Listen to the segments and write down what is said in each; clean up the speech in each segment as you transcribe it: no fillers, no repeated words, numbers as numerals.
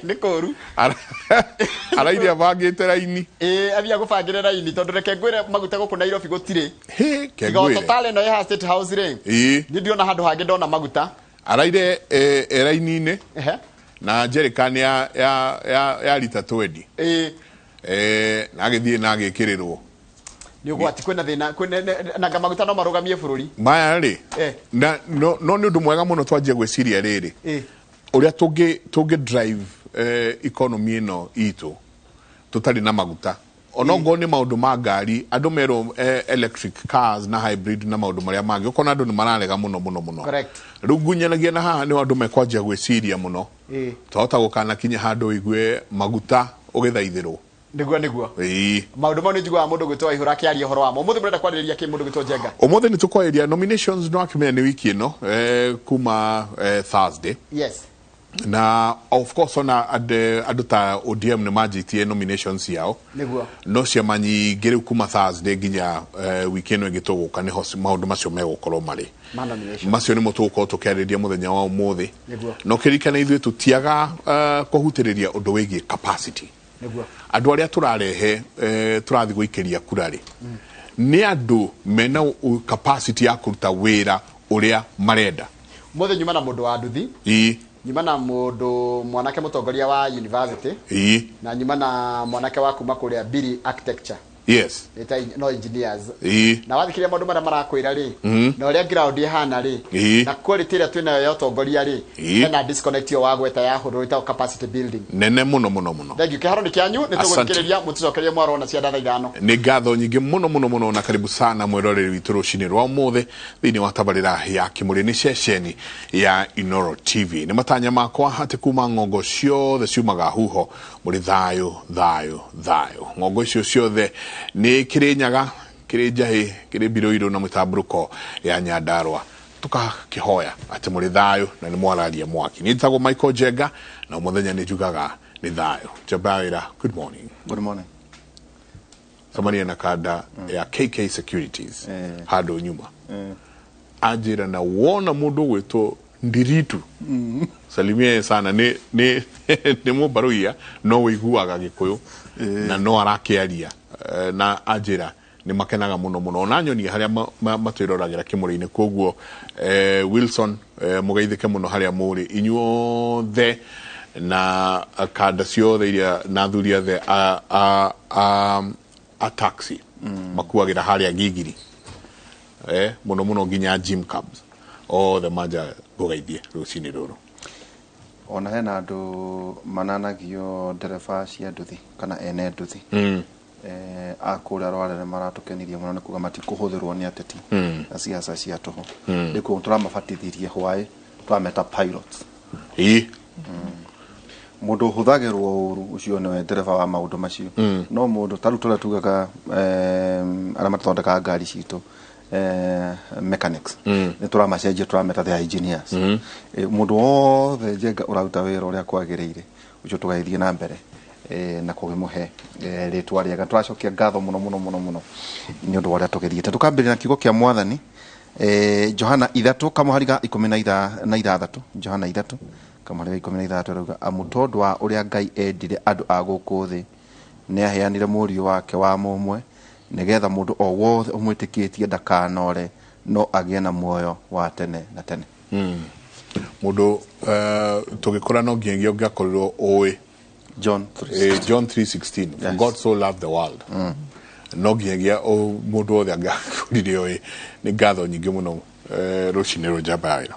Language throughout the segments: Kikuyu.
Nĩ kũru. Araire abangĩte raini. Ĩĩ, athiĩ agũbangĩre raini, tondũ reke ngwĩre, maguta gũkũ Nairobi gũtirĩ. Hĩ, Tiga o kengwĩre. Total ĩno ĩ haha State House rĩ. Niĩ ndiona handũ hangĩ ndona maguta. Araire e raini-inĩ na jerrycan ya rita 20. Na agĩthiĩ na agĩkĩrĩrwo. Nĩ ũgwati, kwĩna thĩna, nanga maguta no marũgamie bũrũri. Maya rĩ, na no nĩ ũndũ mwega mũno twanjie gwĩciria rĩrĩ, ũrĩa tũngĩ drive economy ĩno itũ tũtarĩ na maguta, onokorwo nĩ maũndũ ma ngari, andũ merwo electric cars na hybrid na maũndũ marĩa mangĩ, ũkona andũ nĩ mararega mũno mũno mũno. Rĩu ngunyanagia na haha nĩ andũ mekwanjia gwĩciria mũno. Twahota gũkanakinya handũ ũigue maguta ũgĩthaithĩrwo. Nĩguo. Ĩĩ. Maũndũ mau nĩ njiguaga mũndũ gwĩtwo Waihũra akĩaria ũhoro wamo. Ũmũthĩ mũrenda kwarĩrĩria kĩ, mũndũ gwĩtwo Njenga? Ũmũthĩ nĩ tũkwarĩria nominations. No akĩmenya nĩ wiki ĩno, kuma Thursday. Na of course ona andũ ta ODM nĩ manjĩtie nominations ciao. No ciama nyingĩ rĩu kuma Thursday nginya wiki ĩno ĩngĩ tũgũka, nĩho maũndũ macio megũkorwo marĩ. Ma nomination. Macio nĩmo tũgũkorwo tũkĩarĩrĩria mũthenya wa ũmũthĩ. No kĩririkane ithuĩ tũtiaga kũhutĩrĩria ũndũ wĩgiĩ capacity. Andũ arĩa tũrarehe, tũrathiĩ gũikĩria kura rĩ, nĩ andũ mena capacity ya kũruta wĩra ũrĩa marenda. Mũthĩ nyuma na mũndũ wa nduthi. Nyuma na mũndũ mwanake mũtongoria wa university. Na nyuma na mwanake wa kuma kũrĩa Biri Architecture. Ĩta no engineers. Na wathikĩrĩria maũndũ marĩa marakwĩra rĩ, na ũrĩa ground ĩhana rĩ, na quality ĩrĩa twĩnayo ya ũtongoria rĩ, hena disconnect ĩyo wagweta ya hũrũ ĩtagwo capacity building. Nene mũno mũno mũno. Thank you. Kĩharo nĩ kĩanyu, nĩ Asante. tũgũthikĩrĩria, mũtũcokerie mwarona cia 5:00. Nĩ ngatho nyingĩ mũno mũno mũno, na karibu sana mwĩroreri witũ rũcinĩ rwa ũmũthĩ thĩinĩ wa tabarĩra ya Kĩmũrĩ, nĩ ceceni ya Inoro TV. Nĩ matanya makwa atĩ kuma ng'ongo ciothe ciumaga huho mũrĩ thayũ thayũ thayũ. Ng'ongo icio ciothe nĩ Kĩrĩnyaga, kĩrĩ Njahĩ, kĩrĩ Mbirũirũ na mĩtambũrũko ya Nyandarũa, tũkakĩhoya atĩ mũrĩ thayũ na nĩ mwararia mwaki. Niĩ njĩtagwo Michael Njenga, na mũthenya nĩ njugaga nĩ thayũ. Njamba ya wĩra, good morning. Good morning. Cemania na kanda ya KK Securities handũ nyuma, anjĩra na wona mũndũ ũgwĩtwo Ndiritu, salimie sana, nĩ mũmbaruia no wĩiguaga Gĩkũyũ na no arakĩaria. Na anjĩra nĩ makenaga mũno mũno, ona nyonia harĩa matwĩroragĩra kĩmũrĩ-inĩ. Koguo Wilson, mũgeithĩke mũno harĩa mũrĩ inyuothe na kanda ciothe iria na athuri othe a taxi makuagĩra harĩa Gigiri, mũno mũno nginya Jim Cabs othe manja ngũgeithie rũcinĩ rũrũ. Ona hena andũ mananagio ndereba cia nduthi kana ene nduthi a kũrĩa Rwarere, maratũkenirie mũno nĩ kuga matikũhũthĩrwo nĩ ateti na siasa cia tũhũ. Nĩkuo tũramabatithirie hwaĩ, tũrameta pilots. Mũndũ ũhũthagĩrwo ũru, ũcio nĩwe ndereba wa maũndũ macio. No mũndũ ta rĩu tũrĩa tugaga arĩa mathondekaga ngari citũ, mechanics, nĩ tũramacenjia, tũrameta the engineers. Mũndũ wothe Njenga ũraruta wĩra ũrĩa kwagĩrĩire, ũcio tũgagĩthiĩ na mbere na kũgĩmũhe rĩtwa rĩega. Tũracokia ngatho mũno mũno mũno mũno nĩ ũndũ wa ũrĩa tũgĩthiĩte. Tũkambĩrĩria na kiugo kĩa Mwathani, Johana 3 kamũhari ga 16. Johana 3 kamũhari ga 16 ĩrauga, "Amu tondũ wa ũrĩa Ngai endire andũ a gũkũ thĩ, nĩ aheanire mũriũ wake wa mũmwe, nĩgetha mũndũ o wothe ũmwĩtĩkĩtie ndakanore, no agĩe na muoyo wa tene na tene." Mũndũ tũgĩkũra no nginyagia ũngĩakorirwo ũĩ John 3. John 3:16, "For God so loved the world." No nginyagia mũndũ wothe angĩakorire ũĩ. Nĩ ngatho nyingĩ mũno rũcinĩ rũrũ, njamba ya wĩra.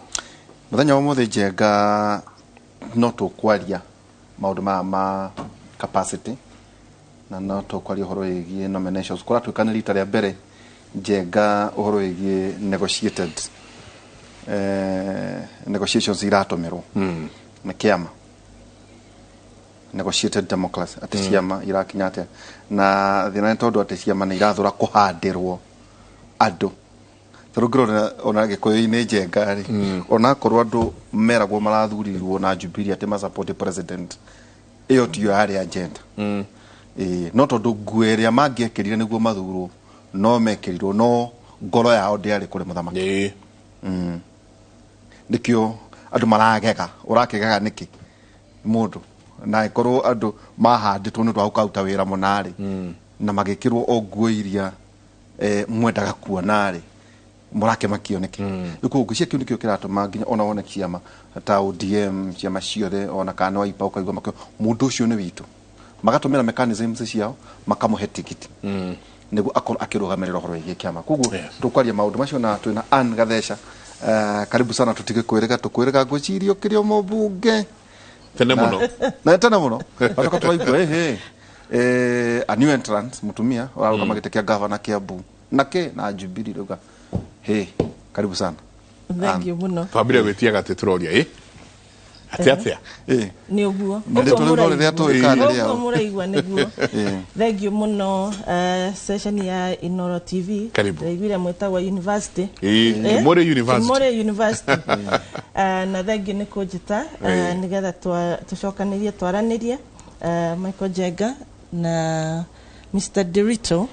Mũthenya wa ũmũthĩ, Njenga, no tũkwaria maũndũ maya ma capacity, na no tũkwaria ũhoro wĩgiĩ nominations. Kũratuĩka nĩ rita rĩa mbere, Njenga, ũhoro wĩgiĩ negotiated negotiations iratũmĩrwo nĩ kĩama, negotiated democracy, atĩ ciama irakinya atĩa, na thĩna nĩ tondũ atĩ ciama nĩ irathũra kũhandĩrwo andũ. Tarĩu ngĩrora ona Gĩkũyũ-inĩ, Njenga rĩ, onakorwo andũ meragwo marathurirwo na Jubilee atĩ masupport president, ĩyo tiyo yarĩ agenda. Ĩĩ, no tondũ nguo ĩrĩa mangĩekĩrire nĩguo mathurwo no mekĩrirwo, no ngoro yao ndĩarĩ kũrĩ mũthamaki. Nĩkĩo andũ maragega. Ũrakĩgega nĩkĩ? Mũndũ Na ĩkorwo andũ mahandĩtwo nĩ ũndũ wa gũkaruta wĩra mũna rĩ, na magĩkĩrwo o nguo iria mwendaga kuona rĩ, mũrakĩmakio nĩkĩ? Rĩu koguo ngwĩciria kĩu nĩkĩo kĩratũma nginya ona wone ciama ta ODM, ciama ciothe, ona kana Wiper, ũkaigua makĩo mũndũ ũcio nĩ witũ, magatũmĩra mechanisms ciao makamũhe tigiti nĩguo akorwo akĩrũgamĩrĩra ũhoro wĩgiĩ kĩama. Koguo tũkwaria maũndũ macio na twĩna Ann Gatheca. Karibu sana. Tũtige kwĩrĩga, tũkwĩrĩga, ngwĩciria ũkĩrĩ o mũmbunge tene mũno. Na tene mũno gatoka tũraigua ĩhĩ a new entrant, mũtumia ũrarũgama gĩtĩ kĩa gavana Kiambu na kĩ na Jubilee rĩuga he. Karibu sana. Thank you mũno. Twambire gwĩtia gatĩ tũroria ĩ atĩ atĩa. Nĩ ũguo. Na rĩtwa rĩu no rĩrĩa tũĩ kana nĩ ũguo rĩao. Mũraigua nĩguo. Thank you mũno, session ya Inoro TV. Karibu. Ndaiguire mwĩtagwo university. Kimore University. Kimore University. Na thank you nĩ kũnjĩta nĩgetha tũcokanĩrie, twaranĩrie, Michael Jenga na Mr. Derito.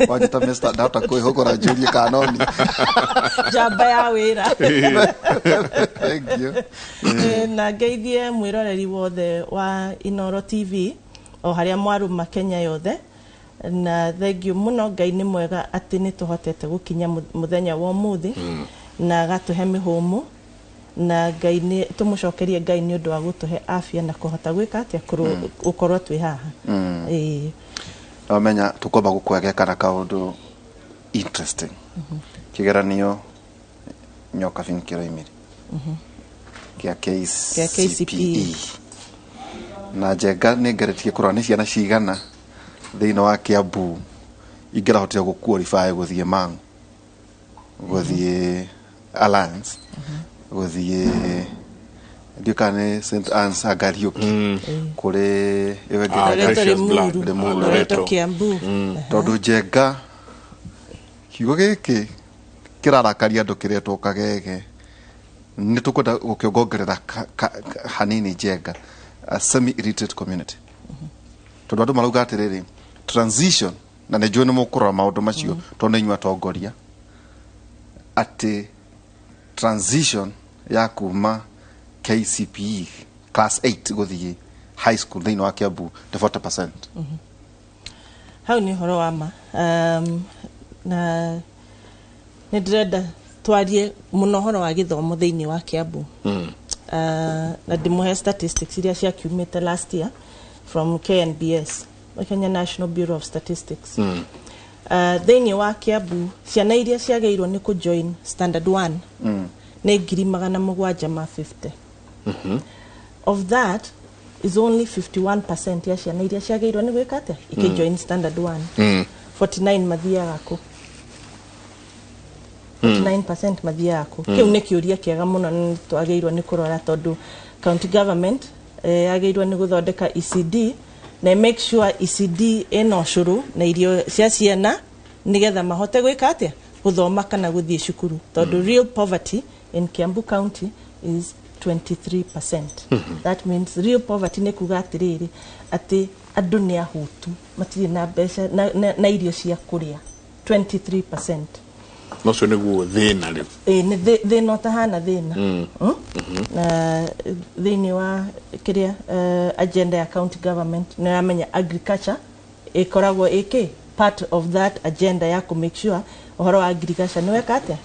Wanjĩta Mr. ndahota kwĩhũgũra njũrie kanoni. Njamba ya wĩra. Thank you. Na ngeithie mwĩroreri wothe wa Inoro TV o harĩa mwarũma Kenya yothe, na thank you mũno. Ngai nĩ mwega atĩ nĩ tũhotete gũkinya mũthenya wa ũmũthĩ na agatũhe mĩhũmũ, na Ngai nĩ tũmũcokerie Ngai nĩ ũndũ wa gũtũhe afya na kũhota gwĩka atĩa, gũkorwo twĩ haha. Ĩĩ. Wamenya tũkwamba gũkwegeka na kaũndũ interesting, kĩgeranio nyoka bin kĩroimire kĩa Kĩa KCPE. KCPE, na Njenga nĩ ngeretie kũrora nĩ ciana cigana thĩinĩ wa Kiambu ingĩrahotire gũ qualify gũthiĩ Mang'u, gũthiĩ Alliance, gũthiĩ ndiũ kana nĩ St Anne's Angariũki, kũrĩ ĩyo ĩngĩ. Ah, Loreto. Precious Blood. Limuru. Limuru. Loreto. Loreto. Kiambu. Tondũ Njenga, kiugo gĩkĩ kĩrarakaria andũ kĩretwo kagege, nĩ tũkwenda gũkĩongongerera hanini, Njenga, a semi illiterate community, tondũ andũ marauga atĩrĩrĩ, transition, na nĩ njũĩ nĩ mũkũrora maũndũ macio tondũ nĩ inyuĩ atongoria, atĩ transition ya kuma KCPE class 8 gũthiĩ high school thĩinĩ wa Kiambu nĩ 40%. Hau nĩ ũhoro wa ma, na nĩ ndĩrenda twarie mũno ũhoro wa gĩthomo thĩinĩ wa Kiambu. Na ndĩmũhe statistics iria ciakiumĩte last year from KNBS, Kenya National Bureau of Statistics. Thĩinĩ wa Kiambu, ciana iria ciagĩrĩirwo nĩ kũjoin standard 1 nĩ 750,000. Of that is only 51% ya ciana iria ciagĩrĩirwo nĩ gwĩka atĩa, ikĩjoin standard 1. 49 mathiaga kũ? 49% mathiaga kũ? Kĩu nĩ kĩũria kĩega mũno na nĩ twagĩrĩirwo nĩ kũrora, tondũ county government yagĩrĩirwo nĩ gũthondeka ECD na make sure ECD ĩna ũcũrũ na irio cia ciana nĩgetha mahote gwĩka atĩa, gũthoma kana gũthiĩ cukuru, tondũ real poverty in Kiambu County is 23%. That means real poverty nĩ kuga atĩrĩrĩ, atĩ andũ nĩ ahũtu, matirĩ na mbeca na irio cia kũrĩa, 23%. No cio nĩguo thĩna rĩu. Ĩĩ, nĩ thĩna ũtahana thĩna. Na thĩinĩ wa kĩrĩa agenda ya county government, nĩ ũramenya agriculture ĩkoragwo ĩkĩ part of that agenda ya kũ make sure ũhoro wa agriculture nĩ weka atĩa,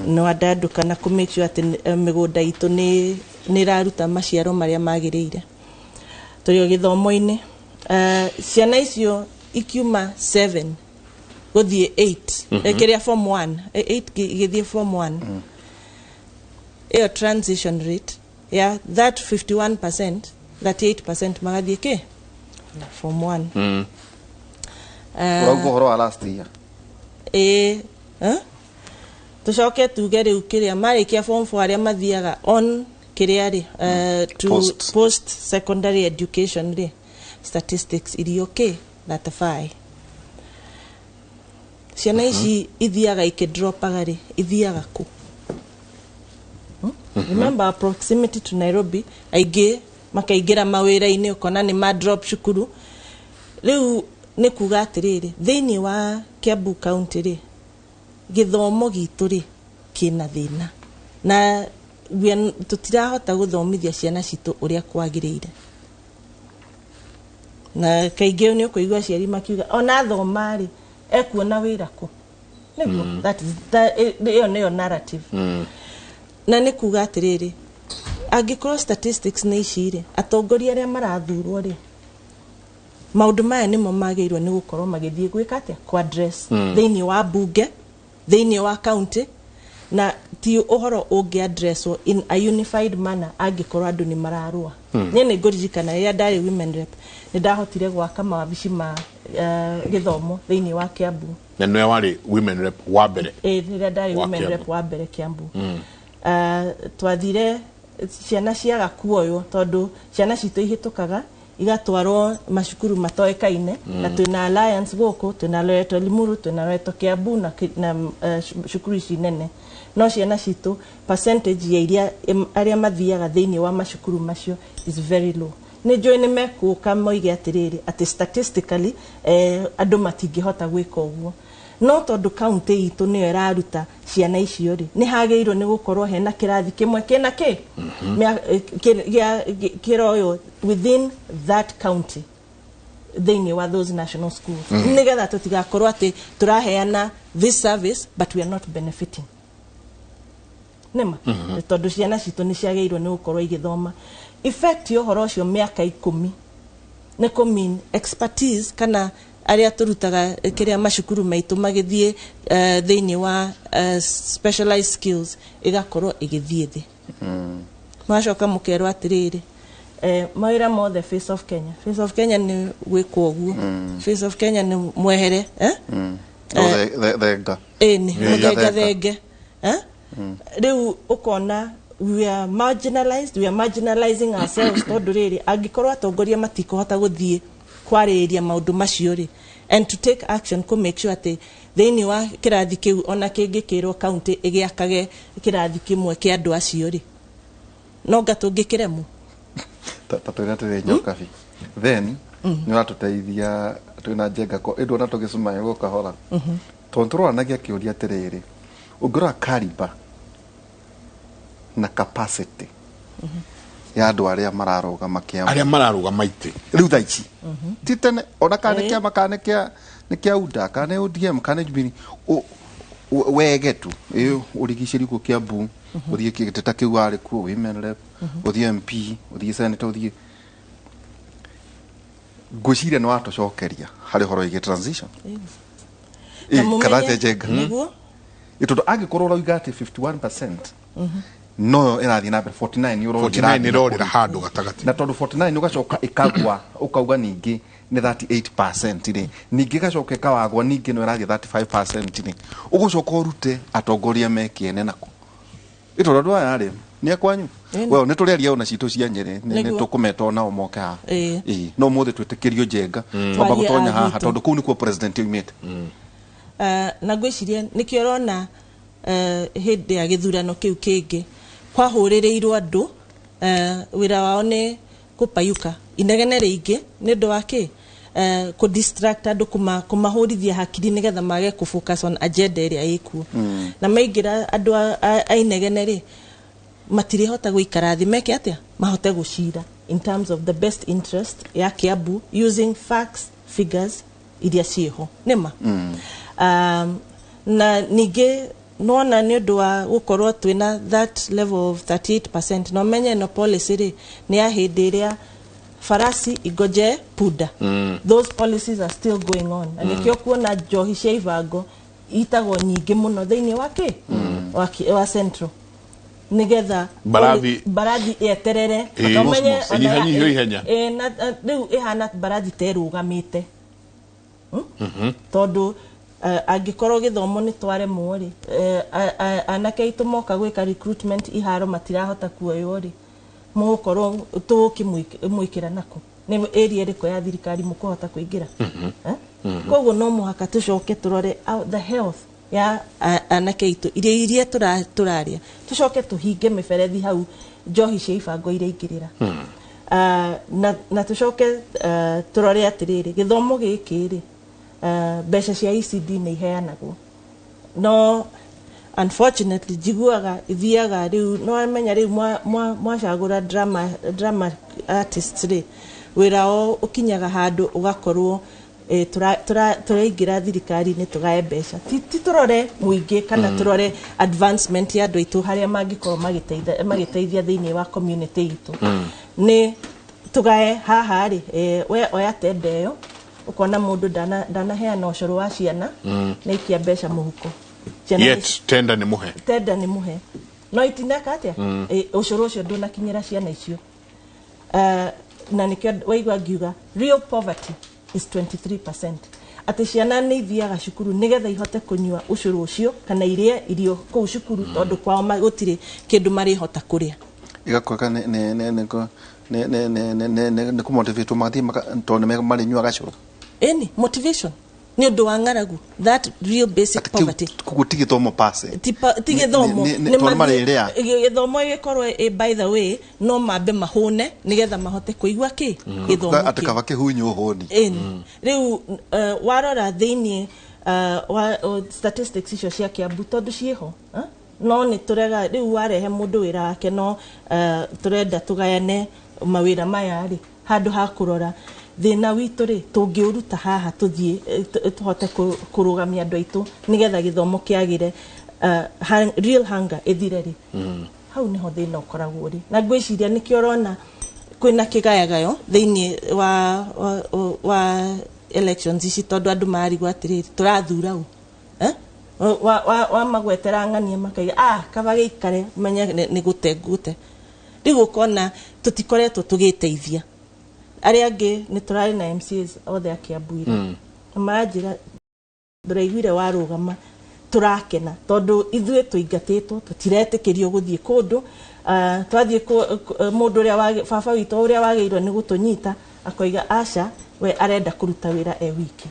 nĩ wandandũka, na kũ make sure atĩ mĩgũnda itũ nĩ ĩraruta maciaro marĩa magĩrĩire. Tũrĩ o gĩthomo-inĩ, ciana icio ikiuma 7 gũthiĩ 8, kĩrĩa form 1, 8 igĩthiĩ form 1, ĩyo transition rate ya that 51%, 38% magathiĩ kĩ form 1. Ũrauga ũhoro wa last year? Ĩĩ, eh? Tũcoke tuge rĩu kĩrĩa marĩkia form 4, arĩa mathiaga on kĩrĩa rĩ, to Post. Post secondary education rĩ, statistics irio kĩ 35. Ciana ici ithiaga ikĩdropaga rĩ, ithiaga kũ? Remember our proximity to Nairobi, aingĩ makaingĩra mawĩra-inĩ, ũkona nĩ ma drop cukuru. Rĩu nĩ kuga atĩrĩrĩ, thĩinĩ wa Kiambu County rĩ, gĩthomo gitũ rĩ kĩna thĩna na tũtirahota gũthomithia ciana citũ ũrĩa kwagĩrĩire. Na kaingĩ nĩ ũkũigua aciari makiuga ona thoma rĩ, ekuona wĩra kũ? Nĩguo that is ĩyo nĩyo narrative. Na nĩ kuga atĩrĩrĩ, angĩkorwo statistics nĩ ici rĩ, atongoria arĩa marathurwo rĩ, maũndũ maya nĩmo magĩrĩirwo nĩ gũkorwo magĩthiĩ gwĩka atĩa, ku address thĩinĩ wa bunge, thĩinĩ wa county, na ti ũhoro ũngĩ addresswo in a unified manner angĩkorwo andũ nĩ mararũa. Niĩ nĩ ngũririkana rĩrĩa ndarĩ women rep, nĩ ndahotire gwaka mawabici ma gĩthomo thĩinĩ wa Kiambu. Na nĩwe warĩ women rep wa mbere? Ĩ, rĩrĩa ndarĩ wa women Kiambu. rep wa mbere Kiambu. Twathire ciana ciaga kuoywo, tondũ ciana citũ ihĩtũkaga igatwarwo macukuru matoĩkaine. Na twĩna Alliance gũkũ, twĩna Loreto Limuru, twĩna Loreto Kiambu na cukuru ici nene, no ciana citũ percentage ya iria arĩa mathiaga thĩinĩ wa macukuru macio is very low. Nĩ njũĩ nĩ mekũka moige atĩrĩrĩ, atĩ statistically andũ matingĩhota gwĩka ũguo, no tondũ kaunti itũ nĩyo ĩraruta ciana icio rĩ, nĩ hagĩrĩirwo nĩ gũkorwo hena kĩrathi kĩmwe kĩna kĩ kĩroywo within that county thĩinĩ wa those national schools, nĩgetha tũtigakorwo atĩ tũraheana this service but we are not benefiting. Nĩma tondũ ciana citũ nĩ ciagĩrĩirwo nĩ gũkorwo igĩthoma. Effect ya ũhoro ũcio mĩaka 10 nĩ kũ mean expertise kana arĩa tũrutaga kĩrĩa macukuru maitũ magĩthiĩ thĩinĩ wa specialized skills ĩgakorwo ĩgĩthiĩ thĩ. Mwacoka mũkerwo atĩrĩrĩ, mawĩra mothe Face of Kenya, Face of Kenya nĩ gwĩkwo ũguo, Face of Kenya nĩ mwehere, eh? Thenga. Ĩni. Thenga. Mũthenga thenge, eh? Rĩu ũkona we are marginalized, we are marginalizing ourselves, tondũ rĩrĩ, angĩkorwo atongoria matikũhota gũthiĩ kwarĩrĩria maũndũ macio rĩ, and to take action kũ make sure atĩ thĩinĩ wa kĩrathi kĩu ona kĩngĩkĩrwo county ĩgĩakage kĩrathi kĩmwe kĩa andũ acio rĩ, no nga tũngĩkĩremwo. Ta twĩre atĩrĩ, Nyokabi, then nĩ ũratũteithia twĩna njenga ko ĩndũ ona tũgĩcemania gũ kahora, tondũ tũroranagia kĩũria atĩrĩrĩ, ũngĩrora caliber na capacity ya andũ arĩa mararũgama kĩama, arĩa mararũgama itĩ rĩu thaa ici, ti tene, ona kana nĩ kĩama, kana nĩ kĩa UDA, kana nĩ ODM, kana nĩ Jubilee, wege tu ĩ ũrigicĩri kuo Kiambu, ũthiĩ gĩtĩ ta kĩu warĩ kuo women rep, ũthiĩ MP, ũthiĩ senator, ũthiĩ, ngwĩciria nĩ watũcokeria harĩ ũhoro wĩgiĩ transition. Na Ĩ, mũmenye- kana atĩa, Njenga? Nĩguo. Ĩ, tondũ angĩkorwo ũrauga atĩ 51% noyo ĩrathiĩ na mbere, 49 nĩ ũroria 49 ĩrathiĩ na ĩrorĩra kũu. handũ gatagatĩ. Na tondũ 49 ũgacoka ĩkagwa, ũkauga ningĩ nĩ 38% rĩ, ningĩ ĩgacoka ĩkawagwa, ningĩ no ĩrathiĩ 35% rĩ, ũgũcoka ũrute atongoria me kĩene nako. Ĩ tondũ andũ aya rĩ, nĩ akwanyu. Ĩni. Well, nĩ tũrĩaria ona citũ cia Nyĩrĩ nĩ Nĩguo. tũkũmeta onao moke haha. Ĩĩ. Ĩĩ, no mũthĩ twĩtĩkĩrio Njenga twamba Twarie gũtonya a haha, gwitũ. tondũ kũu nĩkuo president oimĩte. Na ngwĩciria nĩkĩo ũrona hĩndĩ ya gĩthurano kĩu kĩngĩ kwahũrĩrĩirwo andũ, wĩra wao nĩ kũpayuka inegene rĩingĩ nĩ ũndũ wa kĩ, kũ distract andũ, kũmahũrithia hakiri nĩgetha mage kũ focus on agenda ĩrĩa ĩkuo. Na maingĩra andũ a inegene rĩ, matirĩhota gũikara thĩ meke atĩa, mahote gũcira in terms of the best interest ya Kiambu using facts, figures iria ciĩho nĩma. Na ningĩ nona nĩ ũndũ wa gũkorwo twĩna that level of 38%, no menye ĩno policy rĩ, nĩ ya hĩndĩ ĩrĩa farasi igoje punda. Those policies are still going on, na nĩkĩo kuona njohi cia ibango itagwo nyingĩ mũno thĩinĩ wa kĩ wa central, nigetha Mbarathi- mbarathi yeterere. Ĩĩ, Na ũmenye Cosmos. ona ya- Ĩnyihanyihio ihenya. Ĩĩ, na rĩu ĩhana mbarathi ta ĩrũgamĩte. Tondũ angĩkorwo gĩthomo nĩ twaremwo rĩ, anake aitũ moka gwĩka recruitment iharo matirahota kuoywo rĩ, mũgũkorwo tũgũkĩmwĩkĩra nako nĩ area ĩrĩkũ ya thirikari mũkũhota kũingĩra, eh? Koguo no mũhaka tũcoke tũrore the health ya anake aitũ, irio iria tũrarĩa, tũcoke tũhinge mĩberethi hau njohi cia ibango iraingĩrĩra. Na tũcoke tũrore atĩrĩrĩ, gĩthomo gĩkĩ rĩ, mbeca cia ECD nĩ iheanagwo, no unfortunately njiguaga ithiaga rĩu, no amenya rĩu mwacagũra drama artists rĩ. Wĩra wao ũkinyaga handũ ũgakorwo tũraingĩra thirikari-inĩ tũgae mbeca, ti tũrore mũingĩ kana tũrore advancement ya andũ aitũ harĩa mangĩkorwo magĩteithia thĩinĩ wa community itũ. Nĩ tũgae haha rĩ, we oya tenda ĩyo, ũkona mũndũ ndanaheana ũcũrũ wa ciana, na ikia mbeca mũhuko. Ciana Yet tenda nĩ mũhe. Tenda nĩ mũhe, no itineka atĩa, ũcũrũ ũcio ndũnakinyĩra ciana icio. Na nĩkĩo waigua ngiuga real poverty is 23%, atĩ ciana nĩ ithiaga cukuru nĩgetha ihote kũnyua ũcũrũ ũcio kana irĩe irio kũu cukuru, tondũ kwao gũtirĩ kĩndũ marĩhota kũrĩa. Igakweka nĩ kũmotivate mathiĩ tondũ nĩ marĩnyuaga cũrũ. Ĩni motivation nĩ ũndũ wa ng'aragu, that real basic poverty. Koguo ti gĩthomo pase. Ti gĩthomo. Nĩ tondũ marĩrĩa. Gĩthomo gĩkorwo by the way, no mambe mahũne nĩgetha mahote kũigua kĩ gĩthomo atĩ kĩu. Kaba kĩhunywo hũni. Ĩni rĩu warora thĩinĩ wa statistics icio cia Kiambu, tondũ ciĩho, eh? No nĩ tũrega rĩu warehe mũndũ wĩra wake, no tũrenda tũgayane mawĩra maya rĩ, handũ ha kũrora thĩna witũ rĩ, tũngĩũruta haha tũthiĩ tũhote kũrũgamia andũ aitũ nĩgetha gĩthomo kĩagĩre, real hunger ĩthire rĩ, hau nĩho thĩna ũkoragwo ũrĩ. Na ngwĩciria nĩkĩo ũrona kwĩna kĩgayagayo thĩinĩ wa elections ici, tondũ andũ marigwo atĩrĩrĩ, tũrathura ũ, eh? Wa magwetera ng'ania makaiga, ah, kaba gĩikare menye nĩ gũte ngũte. Rĩu ũkona tũtikoretwo tũgĩteithia arĩa angĩ. Nĩ tũrarĩ na MCAs othe a Kiambu ira, na maranjĩra, ndũraiguire warũgama, tũrakena tondũ ithuĩ tũingatĩtwo, tũtiretĩkĩrio gũthiĩ kũndũ. Twathiĩ mũndũ ũrĩa baba witũ ũrĩa wagĩrĩirwo nĩ gũtũnyita akoiga aca, we arenda kũruta wĩra e wiki.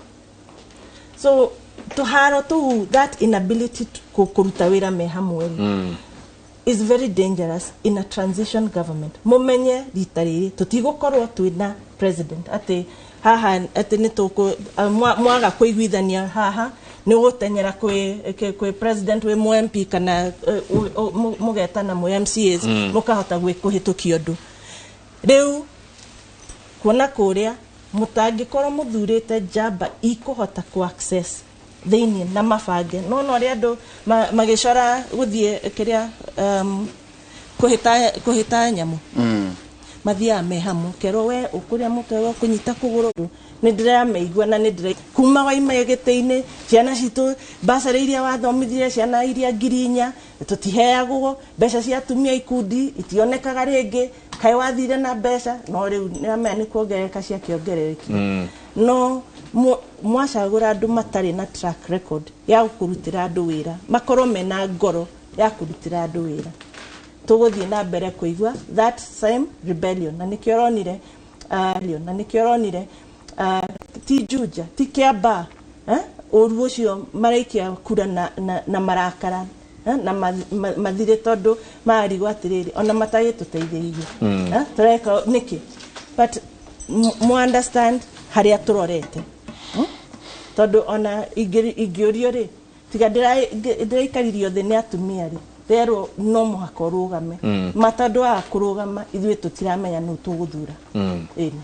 So tũharo tũu, that inability kũruta wĩra me hamwe rĩ, is very dangerous in a transition government. Mumenye rita rĩrĩ tũtigũkorwo twĩna president atĩ haha atĩ nĩ tũkũ mwaga kũiguithania haha nĩ ũgũtenyera kwĩ president wĩ mũ MP kana mũgetana mwĩ MCAs mũkahota kũhĩtũkia ũndũ. Rĩu kuona kũrĩa mũtangĩkorwo mũthurĩte njamba ikũhota ku access thĩinĩ na mabange no ũrĩa andũ magĩcora gũthiĩ kĩrĩa kũhĩta nyamũ, mathiaga me hamwe, kerwo we ũkũrĩa mũtwe, we ũkũnyita kũgũrũ. Nĩ ndĩrameigua na nĩ ndĩra kuma waima gĩtĩ-inĩ, ciana citũ basarĩ iria wathomithirie ciana iria 4,000 tũtiheagwo, mbeca cia atumia ikundi itionekaga rĩngĩ, kaĩ wathire na mbeca. No rĩu nĩamenya nĩ kuongerereka ciakĩongererekire, no mwacagũra andũ matarĩ na track record ya kũrutĩra andũ wĩra, makorwo mena ngoro ya kũrutĩra andũ wĩra, tũgũthiĩ na mbere kũigua that same rebellion. Na nĩkĩo ũronire ti Juja, ti Kiambaa, eh? Ũru ũcio maraikia kura na marakara, eh? Na mathire tondũ marigwo atĩrĩrĩ, ona matagĩtũteithĩrĩrie, eh? Tũreka nĩkĩ? But mu understand harĩa tũrorete, Tondũ ona ingĩũrio rĩ, tiga ndĩraikaririo thĩ nĩ atumia rĩ, rerwo no mũhaka ũrũgame, ma tondũ waga kũrũgama ithuĩ tũtiramenya nũ tũgũthura. Ĩni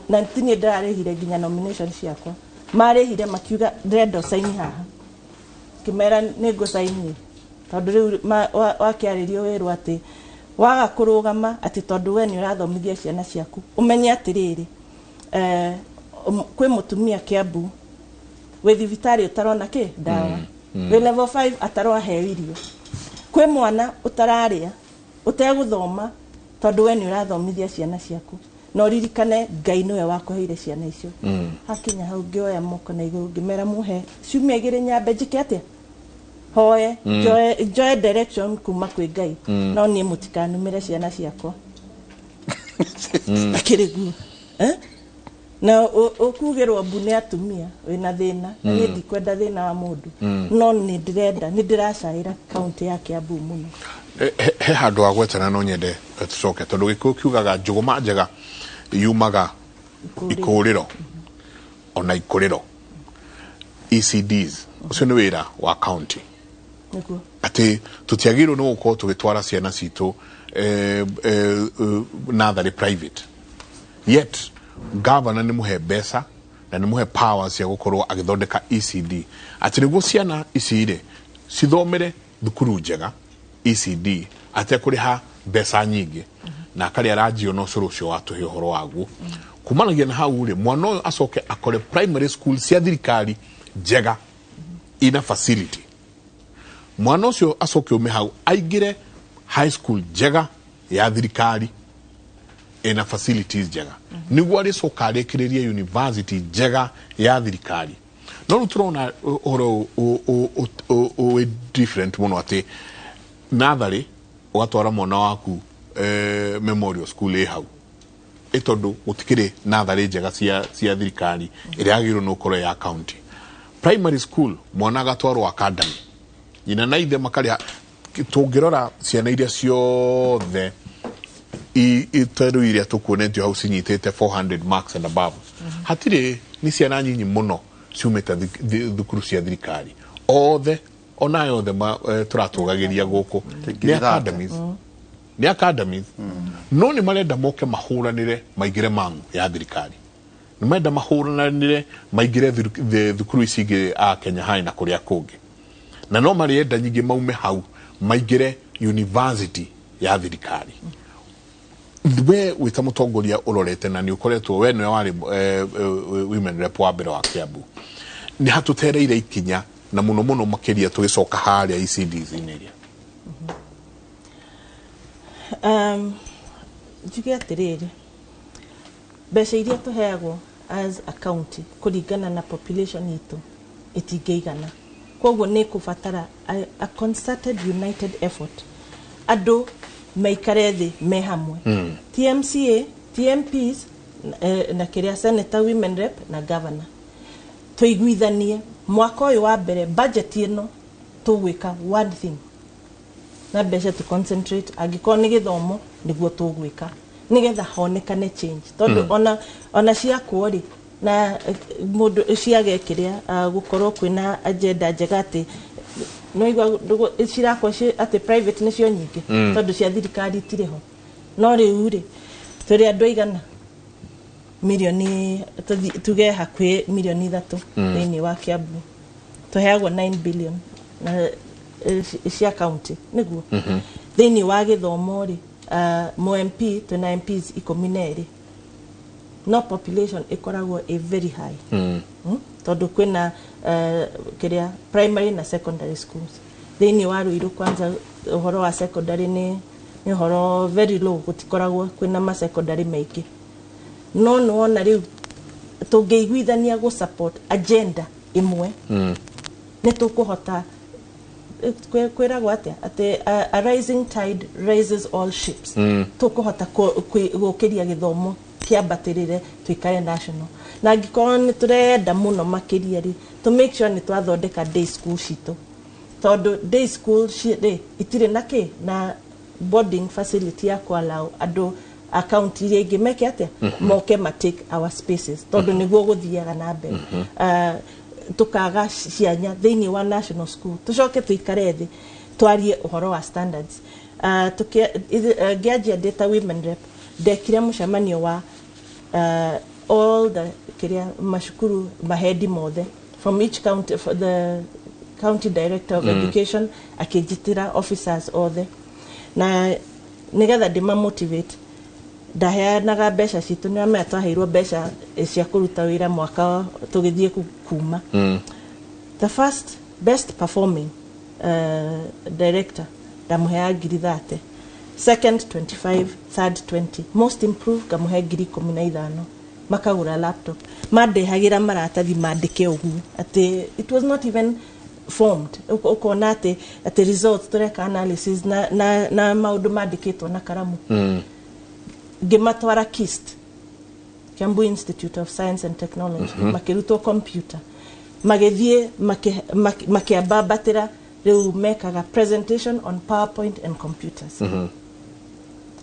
na ti niĩ ndĩrarĩhire nginya nomination ciakwa, marĩhire makiuga ndĩrenda ũcaini haha, kĩmera nĩ ngũcaini, tondũ rĩu wakĩarĩrio wĩrwo atĩ waga kũrũgama, atĩ tondũ we nĩ ũrathomithia ciana ciaku, ũmenye atĩrĩrĩ, kwĩ mũtumia Kiambu wĩ thibitarĩ ũtarona kĩ ndawa, wĩ level 5 ataraheo irio, kwĩ mwana ũtararĩa, ũtegũthoma, tondũ we nĩ ũrathomithia ciana ciaku. Na ũririkane Ngai nĩwe wakũheire ciana icio. Hakinya hau ngĩoya moko na igũrũ, ngĩmera mũhe ciumia 2 nyambe njĩke atĩa, hoe, njoe direction kuma kwĩ Ngai, no niĩ mũtikanumĩre ciana ciakwa. Akĩrĩ guo, eh? Na ũkugĩrwo mbu nĩ atumia wĩna thĩna, na niĩ ndikwenda thĩna wa mũndũ, no nĩ ndĩrenda, nĩ ndĩracaĩra kaunti ya Kiambu mũno. He handũ wagwetana no nyende tũcoke, tondũ gĩkũyũ kiugaga njũgũma njega yumaga ikũrĩro ona ikũrĩro. ECDs ũcio nĩ wĩra wa county. Nĩguo. Atĩ tũtiagĩrĩirwo nĩ gũkorwo tũgĩtwara ciana citũ natharĩ private. Yet governor nĩ mũhe mbeca na nĩ mũhe powers cia gũkorwo agĩthondeka ECD, atĩ nĩguo ciana ici rĩ cithomere thukuru njega ECD atekũrĩha mbeca nyingĩ, na akarĩa aranjio na ũcũrũ ũcio watũhe ũhoro waguo. Kumanagia na hau rĩ, mwana ũyũ acoke akore primary school cia thirikari njega ina facility, mwana ũcio acoke ume hau aingĩre high school njega ya thirikari ina facilities njega, nĩguo arĩcoka arĩkĩrĩrie university njega ya thirikari. No rĩu tũrona ũhoro wĩ different mũno, atĩ natharĩ ũgatwara mwana waku memorial school ĩ hau, ĩ tondũ gũtikĩrĩ natharĩ njega cia thirikari ĩrĩa yagĩrĩirwo nĩ gũkorwo ya county. Primary school mwana agatwarwo academy, nyina na ithe makarĩha. Tũngĩrora ciana iria ciothe ta rĩu iria tũkuonetio hau cinyitĩte 400 marks and above, hatirĩ, nĩ ciana nyinyi mũno ciumĩte thukuru cia thirikari. Othe onayo othe tũratũgagĩria gũkũ nĩ academies, nĩ academies. No nĩ marenda moke mahũranĩre maingĩre mangu ya thirikari, nĩ marenda mahũranĩre maingĩre thukuru ici ingĩ a Kenya High na kũrĩa kũngĩ, na no marenda nyingĩ maume hau maingĩre university ya thirikari. We wĩta mũtongoria ũrorete na nĩ ũkoretwo we nĩwe warĩ women rep wa mbere wa Kiambu, nĩ hatũtereire ikinya na mũno mũno makĩria tũgĩcoka harĩa ECDs-inĩ iria? Njuge atĩrĩrĩ, mbeca iria tũheagwo as a county kũringana na population itũ itingĩigana, koguo nĩ kũbatara a concerted, united effort, andũ maikare thĩ me hamwe, TMCA, TMPs, na kĩrĩa senator, women rep na governor, tũiguithanie mwaka ũyũ wa mbere budget ĩno tũgwĩka one thing na mbeca to concentrate, angĩkorwo nĩ gĩthomo nĩguo tũgwĩka, nĩgetha honekane change, tondũ ona ciakwo rĩ na mũndũ ciage kĩrĩa gũkorwo kwĩna agenda njega, atĩ no igua cirakwo atĩ private nĩcio nyingĩ, tondũ cia thirikari itirĩ ho. No rĩu rĩ, tũrĩ andũ aigana milioni, tuge hakuhĩ milioni 3 thĩinĩ wa Kiambu, tũheagwo 9 billion na cia county nĩguo thĩinĩ wa gĩthomo rĩ, mo MP, twĩna MPs 12, no population ĩkoragwo ĩ very high. Tondũ kwĩna kĩrĩa primary na secondary schools thĩinĩ wa Ruiru. Kwanza ũhoro wa secondary nĩ ũhoro very low, gũtikoragwo kwĩna ma secondary maingĩ. No nĩwona rĩu tũngĩiguithania gũ support agenda ĩmwe, nĩ tũkũhota kwĩragwo atĩa atĩ a rising tide raises all ships. Tũkũhota gũkĩria gĩthomo kĩambatĩrĩre, tuikare national, na angĩkorwo nĩ tũrenda mũno makĩria rĩ, to make sure nĩ twathondeka day school citũ, tondũ day school rĩ itirĩ na kĩ na boarding facility ya kũ andũ a county iria ingĩ meke atĩa, moke ma take our spaces, tondũ nĩguo gũthiaga na mbere. Tukaga cianya thĩinĩ wa national school, tucoke tuikare thĩ twarie ũhoro wa standards. Ngĩanjia ndĩ ta women rep, ndekire mũcemanio wa all the kĩrĩa macukuru mahendi mothe from each county, for the county director of education akĩnjĩtĩra officers othe, na nĩgetha ndĩma motivate ndaheanaga mbeca citũ. Nĩ amenya twaheirwo mbeca cia kũruta wĩra mwaka tũgĩthiĩ kuma. The first best performing director ndamũheaga ngiri 30, second 25, third 20, most improved ngamũhe ngiri 15, makagũra laptop. Mandehagĩra maratathi mandĩke ũguo atĩ it was not even formed. Ũkona atĩ results tũreka analysis na maũndũ mandĩkĩtwo na karamu. Ngĩmatwara KIST, Kiambu Institute of Science and Technology, makĩrutwo computer, magĩthiĩ makĩambambatĩra, rĩu mekaga presentation on PowerPoint and computers.